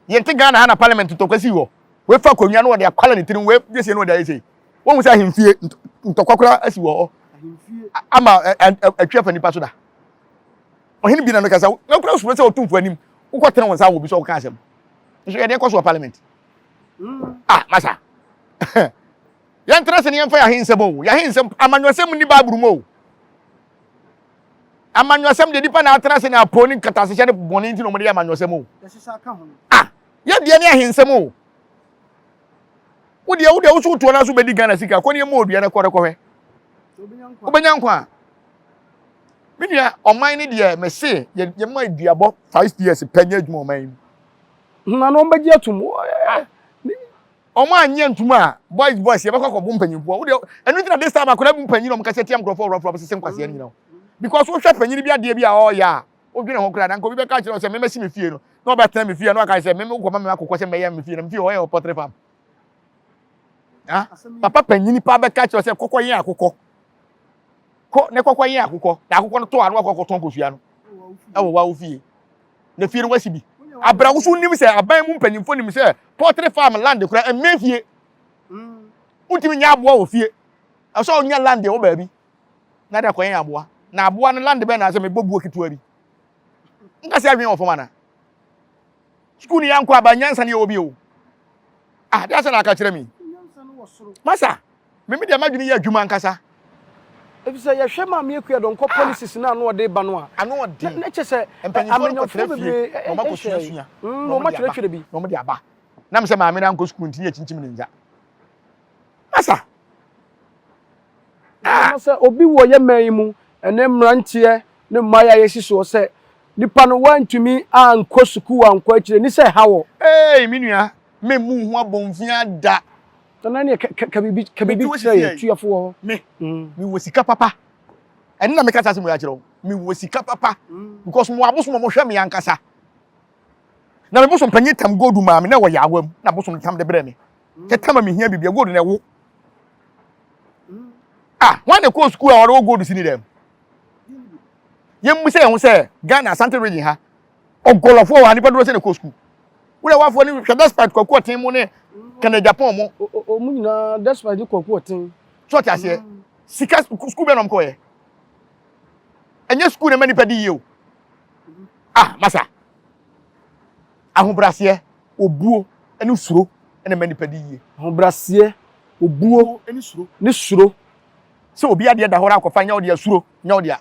Yɛnte Ghana ha na parliament ntɔkwa sii hɔ. Wei fa akonnwa na wɔde akwala ne tirim, wei yɛ sei na wɔde ayɛ sei. Wohu sɛ ahemfie ntɔkwa koraa asi wɔ hɔ ama atwi afa nipa so da. Ɔhene bi na mekasa, na kura suro sɛ ɔtumfoɔ anim, wokɔtene wo nsa wɔ obi so ɔka asɛm. Nso yɛde kɔ so wɔ parliament. Ah, masa. Yɛntena se ne yɛmfa yɛn ahensɛm o. Yɛn ahensɛm, amanyɔsɛm nni Bible mu o. Amanyɔsɛm deɛ nipa na atena ase na apo ne nkatasehyɛ ne bɔne nti na wɔde yɛ amanyɔsɛm o. Ah, yɛ deɛ ne ahensɛm o. Wo deɛ wo deɛ wo so wotoɔ no so bɛdi Ghana sika kɔ ne ɛmu odua no kɔre kɔhwɛ. Wobɛnya nkwa a. Me nua ɔman ne deɛ mese yɛma aduabɔ 5 years pɛ nyɛ adwuma ɔman yi mu. Na no ɔmbɛgye atum. Ah. Ɔmo anyɛ ntum a boys boys yɛbɛkɔ akɔbo mpanyinfoɔ wo deɛ ɛno nti na this time akwadaa bi mpanyin ɔmo kasa tia nkurɔfoɔ worɔforɔ sese nkwaseɛ no nyina because wohwɛ panyin bi adeɛ bi a ɔreyɛ a wodwene ho koraa na nka obi bɛka kyerɛ wo sɛ memɛsi me fie no na ɔbɛtena me fie na ɔka sɛ meme wokɔma me akokɔ sɛ mɛyɛ me fie na me fie ɔyɛ wɔ poultry farm ah papa panyin pa bɛka kyerɛ sɛ kɔkɔ yɛn akokɔ kɔ ne kɔkɔ yɛn akokɔ na akokɔ no tɔ a na wakɔ akɔtɔn kosua no ɛwɔ wa wo fie na fie no wasi bi. Abra wo so nim sɛ aban mu mpanyimfo nim sɛ poultry farm land kora mmɛn fie. Wontumi nyɛ aboa wɔ fie. Ɛsɛ ɔnya land wɔ baabi na de akɔyɛn aboa. Na aboa no land bɛn na sɛ mebɔ buo ketewa bi. Nka sɛ adwene wɔ fam ana? Sukuu no yɛankɔ aba nyansa ne yɛwɔ bi o. Ah, de asɛ na aka kyerɛ me. Masa, me me deɛ m'adwene yɛ adwuma ankasa. Efisɛ yɛhwɛ Maame Akua Donkor policies no a na ɔde ba no a, Ano ɔden. na kyerɛ sɛ Mpanyinfoɔ no amanyɔfoɔ kɔtena fie bebree na wɔn hwɛe. akɔsuasua Mm, na na wɔn de aba wɔakyerɛkyerɛ bi. na wɔn de aba. Nam sɛ maame no ankɔ sukuu nti ne yɛkyinkyim ne nsa. Masa. Ah! Na sɛ obi wɔ yɛ man yi mu, ɛne mmeranteɛ ne mmayewa a yɛasi soɔ sɛ nipa no wantumi ankɔ sukuu ankɔ akyire, ni sɛ ɛha wɔ. Ei, me nua, memmu wo ho abomfiaa da. Nana neɛ ka ka biribi ka biribi kyerɛ yɛ tuafo wɔ hɔ. Me me wɔ sika papa. Ɛno na meka saa asɛm wei akyerɛ wo. Me wɔ sika papa because mo abosom a wɔhwɛ me ankasa. Na me bosom panyin tam gold maa me na ɛwɔ yaawa mu na bosom tam de brɛ me. Sɛ tam a mehia biribi gold na ɛwo. Ah, wɔn na ɛkɔɔ sukuu a wɔde wɔ gold si ne dɛm. Yɛmmu sɛ yɛn ho sɛ Ghana Asante region ha Ɔgɔlɔfoɔ wɔ ha nipa dodoɔ sɛ na ɛkɔ sukuu. Wura wafoɔ ne hwɛ despite kwaku ɔten mu ne kɛnɛ Japan mu. Ɔmu nyinaa despite ne kwaku ɔten. So ɔte aseɛ sika sukuu bɛn na ɔmo kɔɛ ɛnyɛ sukuu na ɛma nipa di yie o ah masa ahobraseɛ obuo ɛne suro ɛna ɛma nipa di yie. Ahobraseɛ obuo ɛne suro ne suro. Sɛ obi adeɛ da hɔ na akɔfa nyɛ ɔdeɛ suro nyɛ ɔdeɛ.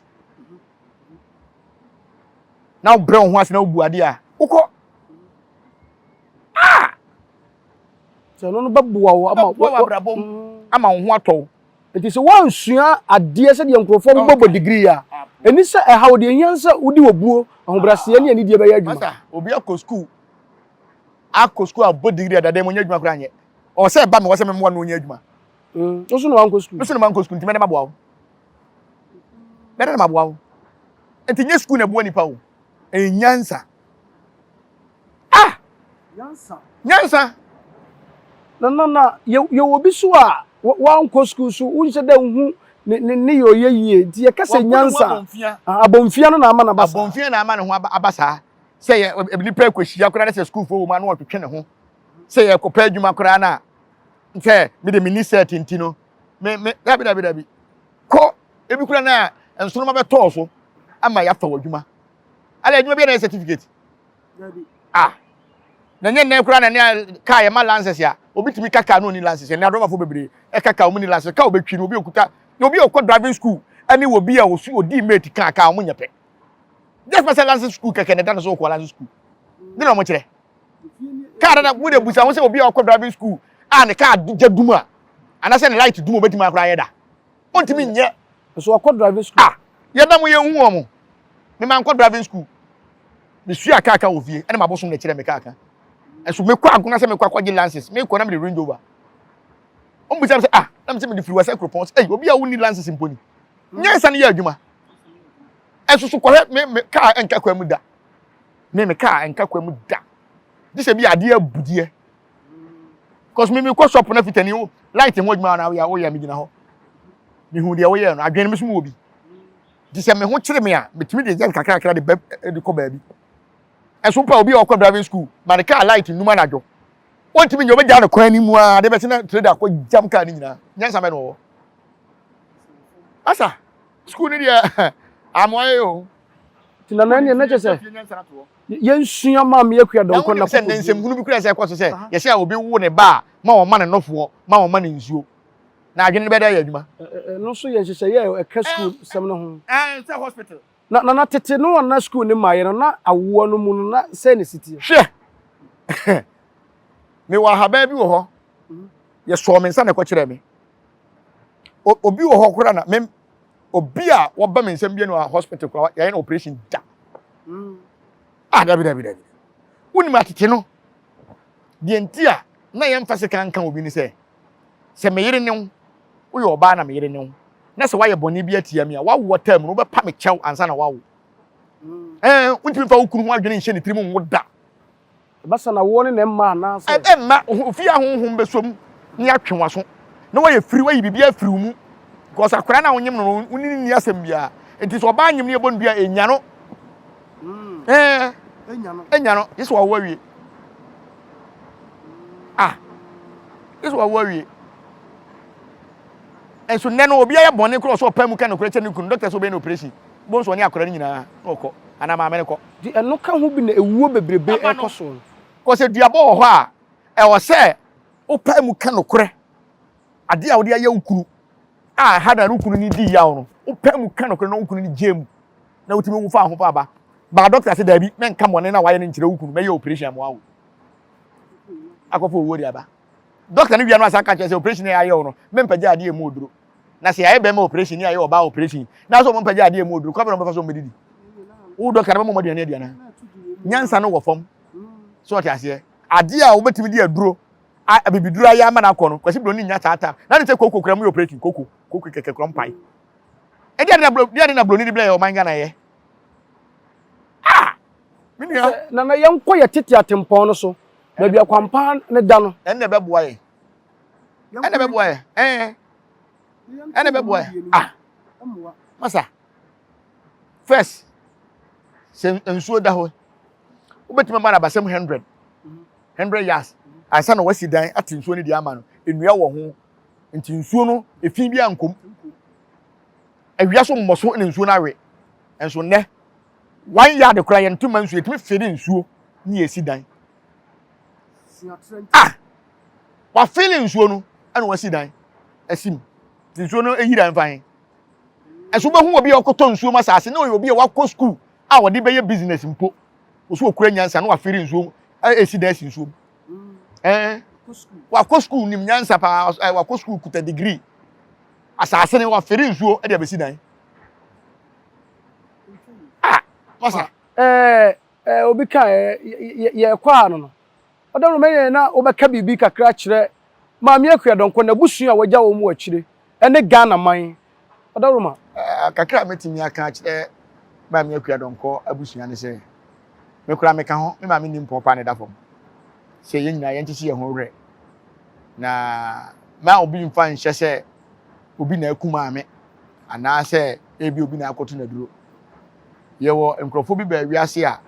na wobrɛ wo ho ase na wobu adeɛ a wokɔ ah sɛ ɛno no bɛboa wo ama bɛboa w'abrabɔ mu mm. ama wo ho atɔ wo nti sɛ woansua adeɛ sɛdeɛ nkurɔfoɔ bobɔbɔ degree a ɛni sɛ ɛha wo deɛ ɛhia sɛ wode obuo ahobrɛaseɛ ne anidie bɛyɛ adwuma Masa, obi akɔ sukuu akɔ sukuu abɔ degree adada mu ɔnyɛ adwuma koraa nyɛ ɔwɔ sɛ ɛba me wɔ sɛ memmoa no ɔnyɛ adwuma mm, wo so na wankɔ sukuu me so na mankɔ sukuu nti mɛdɛ maboa wo Bɛdɛ na maboa wo. Nti nyɛ sukuu na ɛboa nipa o. Ɛyɛ nyansa. Ah! Nyansa. Nyansa. Na na na yɛ yɛ obi so a wankɔ sukuu so wonhyɛ dɛ nhu ne ne ne yɛ ɔyɛ yie nti yɛka sɛ nyansa abɔnfia no na ama no aba saa. Abɔnfia na ama ne ho aba saa. Sɛ yɛ nipa akɔhyia koraa na sɛ sukuufoɔ wɔ mu a na wɔtwetwe ne ho. Sɛ yɛkɔpɛ adwuma koraa na sɛ mede menni sɛt nti no me me dabi dabi dabi. Kɔ, ebi kura na nsoroma bɛtɔɔ so ama yɛafa w'adwuma. Ala adwuma bi na yɛ certificate. Ah, na nyɛ nnɛ kura na ne kaa yɛ ma license a, obi tumi ka kaa no oni license. Ɛnɛ adrɔbafo bebree ɛka kaa wɔn ni license. Kaa obetwi no obi okuta, na obi a ɔkɔ driving school ɛne obi a osu odi mate kaa kaa wɔn nyɛ pɛ. Just sɛ license school kɛkɛ na ɛda no so ɔkɔ license school. Ne na wɔn kyerɛ. Kaa dada wo de busa ho sɛ obi a ɔkɔ driving school a ne kaa gya dum a anaasɛ ne light dum a obetumi akora ayɛ da. Ontumi nyɛ. Nso wakɔ driving school. Ah, yɛda mo yɛn hu wɔn. Me ma nkɔ driving school. Me sua kaa ka wɔ fie ɛna ma bosom na kyerɛ me kaa ka. Ɛso mekɔ agona sɛ mekɔ akɔgye license mekɔ na mede Range Rover. Wɔn bisa sɛ ah na mi sɛ mi de firi wasa kuropɔn sɛ ɛyi obi a wonni license mpo ni. Nyansa no yɛ adwuma. Ɛsoso kɔhɛ me me kaa ɛnka kwan mu da. Me me kaa ɛnka kwan mu da. Gye sɛ bi adeɛ abudeɛ. Cause me me kɔ shop na fitani wo light ho adwuma na woyɛ woyɛ me gyina hɔ. Me hu deɛ woyɛ no adwene me so wɔ bi. Gye sɛ me ho kyere me a metumi de yɛ kakrakra de bɛ de kɔ baabi. Ɛso mpo a obi a ɔkɔ driving school ma ne kaa light nnum anadwo. Wɔntumi nyɛ ɔbɛgya no kwan no mu ara de bɛte na trader akɔ jam kaa no nyinaa. Nyansa bɛ na ɔwɔ. Asa school no deɛ amoa yɛ o. Nti na na ɛneɛ na kyɛ sɛ yɛnsua maame akua dɔnkɔ na sɛ nsɛm hunu bi kura sɛ ɛkɔ so sɛ yɛsɛ a obi wo ne ba a ma wɔma ne nɔfoɔ ma wɔma ne nsuo na adwene no bɛda yɛ adwuma. Ɛno nso yɛ nhyehyɛeɛ a ɛka school sɛm no ho. Ɛɛ sɛ hospital. Na na na tete no a na sukuu no mmaeɛ no, na awoɔ no mu no, na sɛn na ɛsi teɛ? Hwɛ! Mewɔ ahaban bi wɔ hɔ. Yɛsɔɔ me nsa na ɛkɔkyerɛɛ me. Obi wɔ hɔ koraa na me obi a wɔba me nsɛm bi no hospital koraa yɛayɛ no operation da. Mm. Ah, dabi dabi dabi. Wonim atete no. Deɛ nti a na yɛmfa sika nka obi ne sɛ sɛ me yere ne wo, woyɛ ɔbaa na me yere ne wo. na sɛ woayɛ bɔne bi atia me a, w'awoɔ term no, wobɛpa me kyɛw ansa na woawo. Ɛɛ, wontumi mfa wo kunu ho adwene nhyɛ ne tirim nwo da. Ɛba sa na woɔ ne na ɛmma anaasɛ? Ɛmma, ofie ahonhom bɛsɔ mu na yɛatwe w'aso na woayɛ firi, woayi biribi afiri wo mu. Because akwadaa no a wonyem no no, wo ne no nni asɛm biara. Nti sɛ ɔbaa nyem no yɛbɔ no dua a, ɛnya no. Ɛɛ, ɛnya no, gye sɛ wawo awie. Ah, gye sɛ wawo awie. Nso nnɛ no obi ayɛ bɔne koraa ɔsɛ ɔpae mu ka nokorɛ kyerɛ ne kunu, doctor sɛ ɔbɛyɛ no operation, wobɛhu sɛ ɔne akwadaa no nyinaa na ɔkɔ anaa maame no kɔ. Nti ɛno ka ho bi na ɛwuo bebrebe ɛrekɔ so no. Kɔ sɛ duabɔ wɔ hɔ a, ɛwɔ sɛ wopae mu ka nokorɛ. Adeɛ a wode ayɛ wo kunu a ɛha na wo kunu no di yaw no, wopae mu ka nokorɛ na wo kunu no gye mu na wotumi wo fa ho fa aba. Baa doctor sɛ daabi, mɛnka bɔne no a wayɛ no nkyerɛ wo kunu, mɛyɛ operation ama wawo. Akɔfa owuo de aba. Doctor no wia no asan ka kyerɛ sɛ operation a yɛayɛ wo no, mempagya adeɛ mu oduro. Na sɛ yɛayɛ bɛrima operation ne yɛayɛ ɔbaa operation, na sɛ wɔmpagya adeɛ mu oduro, kwan bɛn na wɔbɛfa so wɔbɛdidi? Wo doctor no bɛma wɔn aduane adi anaa? Nyansa no wɔ fam. So ɔte aseɛ? Adeɛ a wobɛtumi de aduro, abibiduro ayɛ ama no akɔ no, Kwasi Broni nnya saa time. Na ne sɛ koko kura mu yɛ operation, koko, koko kɛkɛ kura mpae. Ɛdeɛ ade na deɛ ade na Broni de brɛ yɛ ɔman Ghana yɛ. Ah! Me nua. Nana yɛnkɔ yɛ tete atempɔn no so. Baabi a kwampa no da no. Ɛnna ɛbɛboa yɛn. Ɛnna ɛbɛboa yɛn. Ɛɛ. Ɛnna ɛbɛboa yɛn. Ah. Masa. First, sɛ nsuo da hɔ, wobɛtumi ama no abasɛm 100. 100 yards. Ansa na wasi dan ate nsuo no deɛ ama no. Nnua wɔ ho. Nti nsuo no, efi bi ankom. Awia so mmɔ so na nsuo no awe. Nso nnɛ, one yard koraa yɛnto ma nsuo, yɛtumi fere nsuo ne yɛsi dan. Ah! Wafele nsuo no ɛna wasi dan asi mu. Nti nsuo no eyira mfa he. Ɛso wobɛhu obi a ɔkɔtɔ nsuo mu asase na ɔyɛ obi a wakɔ sukuu a ɔde bɛyɛ business mpo. Ɔso okura nyansa na wafere nsuo esi dan asi nsuo mu. Ɛɛ wakɔ sukuu nim nyansa paa wakɔ sukuu kuta degree. Asase no wafere nsuo de abɛsi dan. Ah! Masa. Ɛɛ Eh, obi ka eh, yɛkɔ a no no. Ɔdawuro mɛyɛ na wobɛka biribi kakra kyerɛ Maame Akua Donkor, n'abusua a wagya wɔn wɔ akyire, ɛne Ghana man. Ɔdawuro ma. Eh, kakra a mɛtumi aka akyerɛ Maame Akua Donkor abusua ne sɛ, me koraa meka ho, me maame nni mpɔn paa na ɛda fam. Sɛ yɛn nyinaa yɛnkyekye yɛn ho werɛ. Na ma obi mfa nhyɛ sɛ obi na aku maame anaasɛ ebi obi na akɔto n'aduro. Yɛwɔ nkurɔfoɔ bi baa wiase a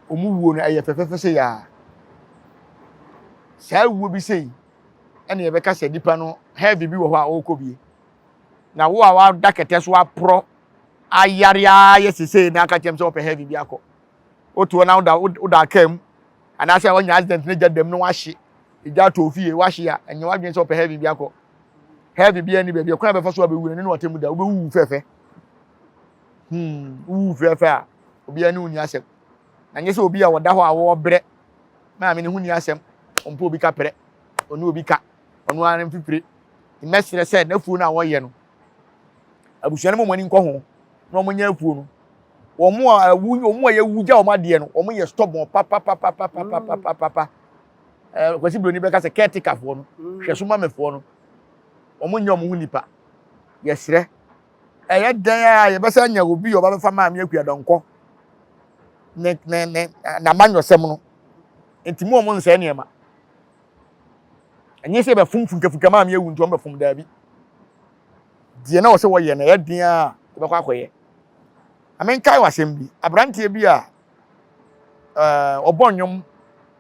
wɔn wuo no ɛyɛ fɛfɛɛfɛ sei a. Saa wuo bi sei ɛna yɛbɛka sɛ nipa no heavy bi wɔ hɔ a ɔrekɔ bie. Na wo a wada kɛtɛ so aporɔ ayare ayɛ sesei na aka kyerɛ m sɛ wɔpɛ heavy bi akɔ. Wotoɔ na woda woda kaa mu anaasɛ wanya accident na gya dam na wahye egya atɔ ofie wahye a ɛnyɛ w'adwene sɛ wɔpɛ heavy bi akɔ. Heavy bi ani baabi ɛkwan a bɛfa so abɛwu no ne no ɔtɛmu da wobɛwuwu fɛfɛ. Hmm, wowu fɛfɛ a, obiara ne wo nni asɛm. Na nyɛ sɛ obi a ɔda hɔ a wɔrebrɛ, maame ne ho nni asɛm, ɔmpɛ obi ka prɛ, ɔne obi ka, ɔno ara ne mfifire. Mmɛsrɛ sɛ n'afuo no a wɔyɛ no, abusua no ma wɔn ani nkɔ ho na wɔnyɛ afuo no. Wɔn a awu, wɔn a yɛwu gya wɔn adeɛ no, wɔn yɛ stubborn papapapapapapapa. Ɛɛ Kwasi Broni bɛka sɛ caretakerfoɔ no, hwɛ so ma mefoɔ no. Wɔn nyɛ wɔn ho nipa. Yɛsrɛ. Ɛyɛ dɛn a yɛbɛsɛ anya obi a ɔba bɛfa Maame Akua Donkor ne ne ne n'amanyɔsɛm no. Nti mo wɔn nsɛe nneɛma. Ɛnyɛ sɛ yɛbɛfom funkafunka maame awu nti wɔn bɛfom daabi. Deɛ na wɔsɛ wɔyɛ no ɛyɛ den a wɔbɛkɔ akɔyɛ. Amenkae wɔ asɛm bi. Aberanteɛ bi a ɔbɔ nnwom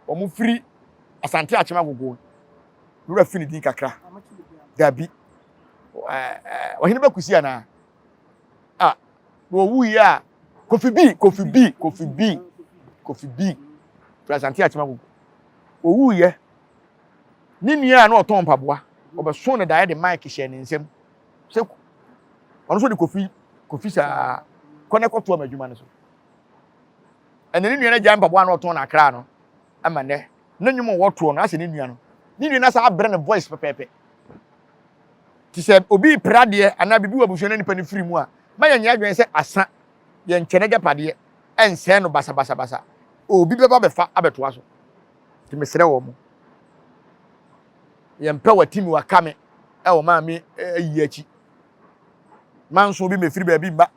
wɔn firi Asante Akyem Agogo wura fi ne din kakra. Daabi. Ɔhene bɛkusi anaa? A na ɔwuiɛ a Kofi bi Kofi bi Kofi bi Kofi bi firi Asante Akyem Agogo. Ɔwuiɛ ne nua a na ɔtɔn mpaboa ɔbɛso ne daeɛ de mic hyɛɛ ne nsam sɛ ɔno nso de Kofi Kofi saa kɔ ne kɔtoa ma adwuma no so. Ɛnna ne nua no agyae mpaboa a na ɔtɔn no Accra no ama nnɛ ne nnwom a wɔtoɔ no asɛ ne nua no. Ne nua no asa abrɛ ne voice pɛpɛɛpɛ. Te sɛ obi repere adeɛ anaa biribi wɔ abusua no nipa no firi mu a, ma yɛnyɛ adwene sɛ asa yɛnkyɛ n'agyapadeɛ ɛnsɛe no basabasabasa. Obi bɛba bɛfa abɛtoa so. Nti mesrɛ wɔ mo. Yɛmpɛ watimi waka me ɛwɔ maame ayi akyi. Manso obi mɛfiri baabi mma.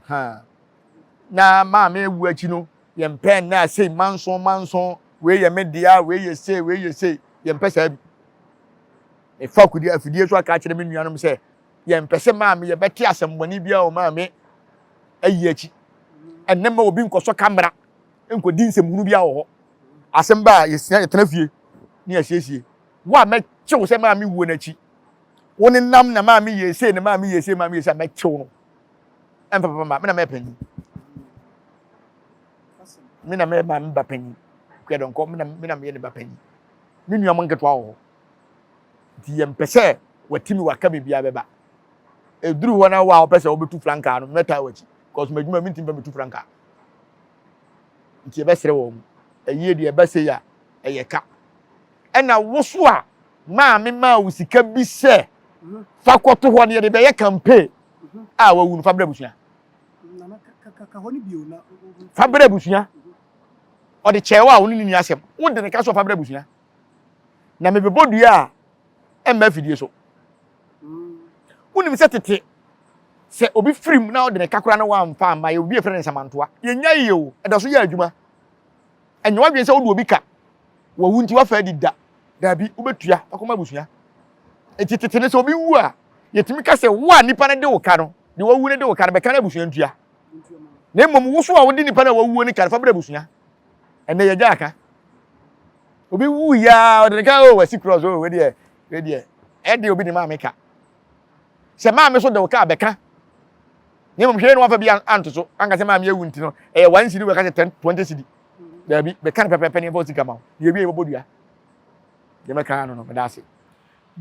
Ha. Na maame awu akyi no, yɛmpɛ nna a sei manso manso, wei yɛ me dea, wei yɛ sei, wei yɛ sei, yɛmpɛ saa bi. Mefa akodi afidie so aka akyerɛ me nuanom sɛ, yɛmpɛ sɛ maame yɛbɛte asɛmmɔne biara wɔ maame ayi akyi. Ɛnnɛ ma obi nkɔsɔ kamera nkɔdi nsɛmhunu biara wɔ hɔ. Asɛm ba a yɛsua yɛtena fie ne yɛasiesie. Wo a mɛkyew sɛ maame wuo no akyi, wo ne nam na maame yɛ sei na maame yɛ sei maame yɛ sei a mɛkyew no. Ɛmfa papa ma me na mɛyɛ panyin. Me na mɛyɛ maame ba panyin. Kuadɔnkɔ me na me na meyɛ ne ba panyin. Me nua mo nketewa wɔ hɔ. Nti yɛmpɛ sɛ watimi waka biribiara bɛba. Ɛduru hɔ na wo a wopɛ sɛ wobɛtu frankaa no mɛtaa w'akyi. Because m'adwuma mentimi mfa metu frankaa. Nti yɛbɛsrɛ wɔn mu. Ɛyie deɛ ɛba sei a ɛyɛ ka. Ɛna wo so a maame maa wo sika bi sɛ fa kɔto hɔ no yɛde bɛyɛ campaign a wawu no fa brɛ abusua. Fa brɛ abusua. Ɔde kyɛɛ wo a wo ne ne nni asɛm. Wode ne ka so fa brɛ abusua. Na mebɛbɔ dua a ɛmma afidie so. Wonim sɛ tete sɛ obi firim na ɔde ne ka koraa na wamfa amma yɛ obi yɛfrɛ no nsamantoa. Yɛnya yie o, ɛda so yɛ adwuma. Ɛnyɛ w'adwene sɛ wode obi ka wawu nti wafa adi da. Daabi, wobɛtua akɔma abusua. Enti tete no sɛ obi wu a, yɛtumi ka sɛ wo a nipa no de wo ka no, deɛ wawu no de wo ka no, bɛka no abusua ntua. Na mmom wo so a wode nipa no a wawuo no ka no, fa brɛ abusua. Ɛnnɛ yɛgya aka. Obi wu ya ɔde ne ka o oh, wasi cross o oh, wei deɛ wei deɛ ɛde obi ne maame ka. Sɛ maame so de wo ka bɛka. Na mmom hwɛ no wafa bi anto so anka sɛ maame awu nti no ɛyɛ one cedi bɛka sɛ ten twenty cedi. Daabi bɛka no pɛpɛpɛ ne ɛfa sika ma wo. Na yɛwie yɛbɛbɔ dua. Deɛ mɛka no no meda ase.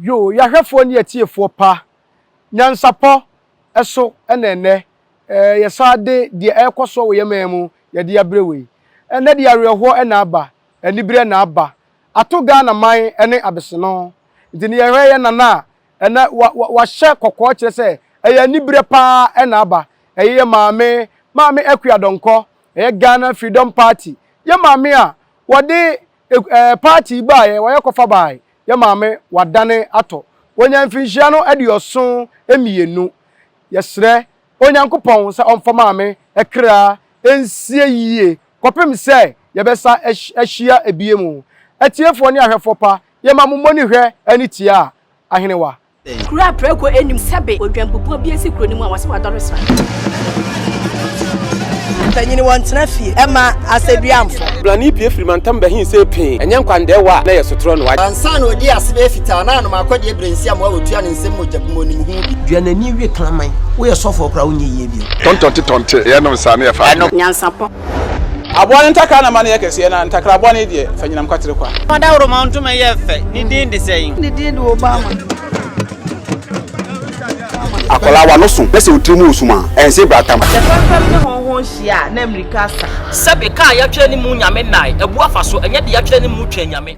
Yoo, yɛahwɛfoɔ ne atiefoɔ pa, nyansapɔ so na ɛnnɛ yɛsan de deɛ ɛrekɔ soɔ wɔ yɛn man mu yɛde abrɛ wo yi. Ɛnnɛ deɛ awerɛhoɔ na aba, aniberɛ na aba, ato Ghana man ne abeseno. Nti ne yɛhwɛ yɛn nana a, ɛnnɛ wa, wa, wahyɛ kɔkɔɔ kyerɛ sɛ ɛyɛ aniberɛ paa na aba. Ɛyɛ yɛn maame, Maame Akua Donkor, ɛyɛ Ghana Freedom Party, yɛn maame a wɔde ɛɛ party yi baeɛ, wɔyɛ kɔfa baeɛ, yɛn maame wadane atɔ. Wɔnya mfirinhyia no aduɔson mmienu. Yɛsrɛ Onyankopɔn sɛ ɔmfa maame kra nsie yie kɔpem sɛ yɛbɛsa ahyia biom. Atiefoɔ ne ahwɛfoɔ pa, yɛma mo mmɔni hwɛ ne tia ahenewa. Kuro a prako nnim sɛbe odwanbubuo bi asi kuro no mu a wɔse wadɔre sra. Mpanyin wɔntena fie mma asɛduamfo. Blani pue firi mantam bɛhe see pee, ɛnyɛ nkwandɛɛwa a na ɛyɛ sotorɔ no wa. Ansa na ɔdii ase bɛyɛ fitaa na anom akɔdeɛ berɛ nsiamoa a ɔtua ne nsam mogya gu mu ɔnim ho bi. Dua n'ani we kraman. Woyɛ sɔfoɔ koraa wonyɛ yie bio. Tɔntɔnte tɔnte, yɛnom saa na yɛfa adeɛ. Nyansapɔ. Aboa no ntakra na ma no yɛ kɛseɛ, na ntakra bɔne deɛ, fa nyinam kwatere kwa. Ɔdawuroma ntoma yɛ fɛ, ne din de sɛn? Ne din de Obama. Akwadaa w'ano so na sɛ wo tiri mu resum a, ɛnse bratam. Sɛ fɛmfɛm ne hɔnhɔn hyia a, na mmirika asa. Sɛbe, ka a yɛatwerɛ ne mu Nyame nnae, abu afa so, ɛnyɛ deɛ yɛatwerɛ ne mu Twɛn Nyame.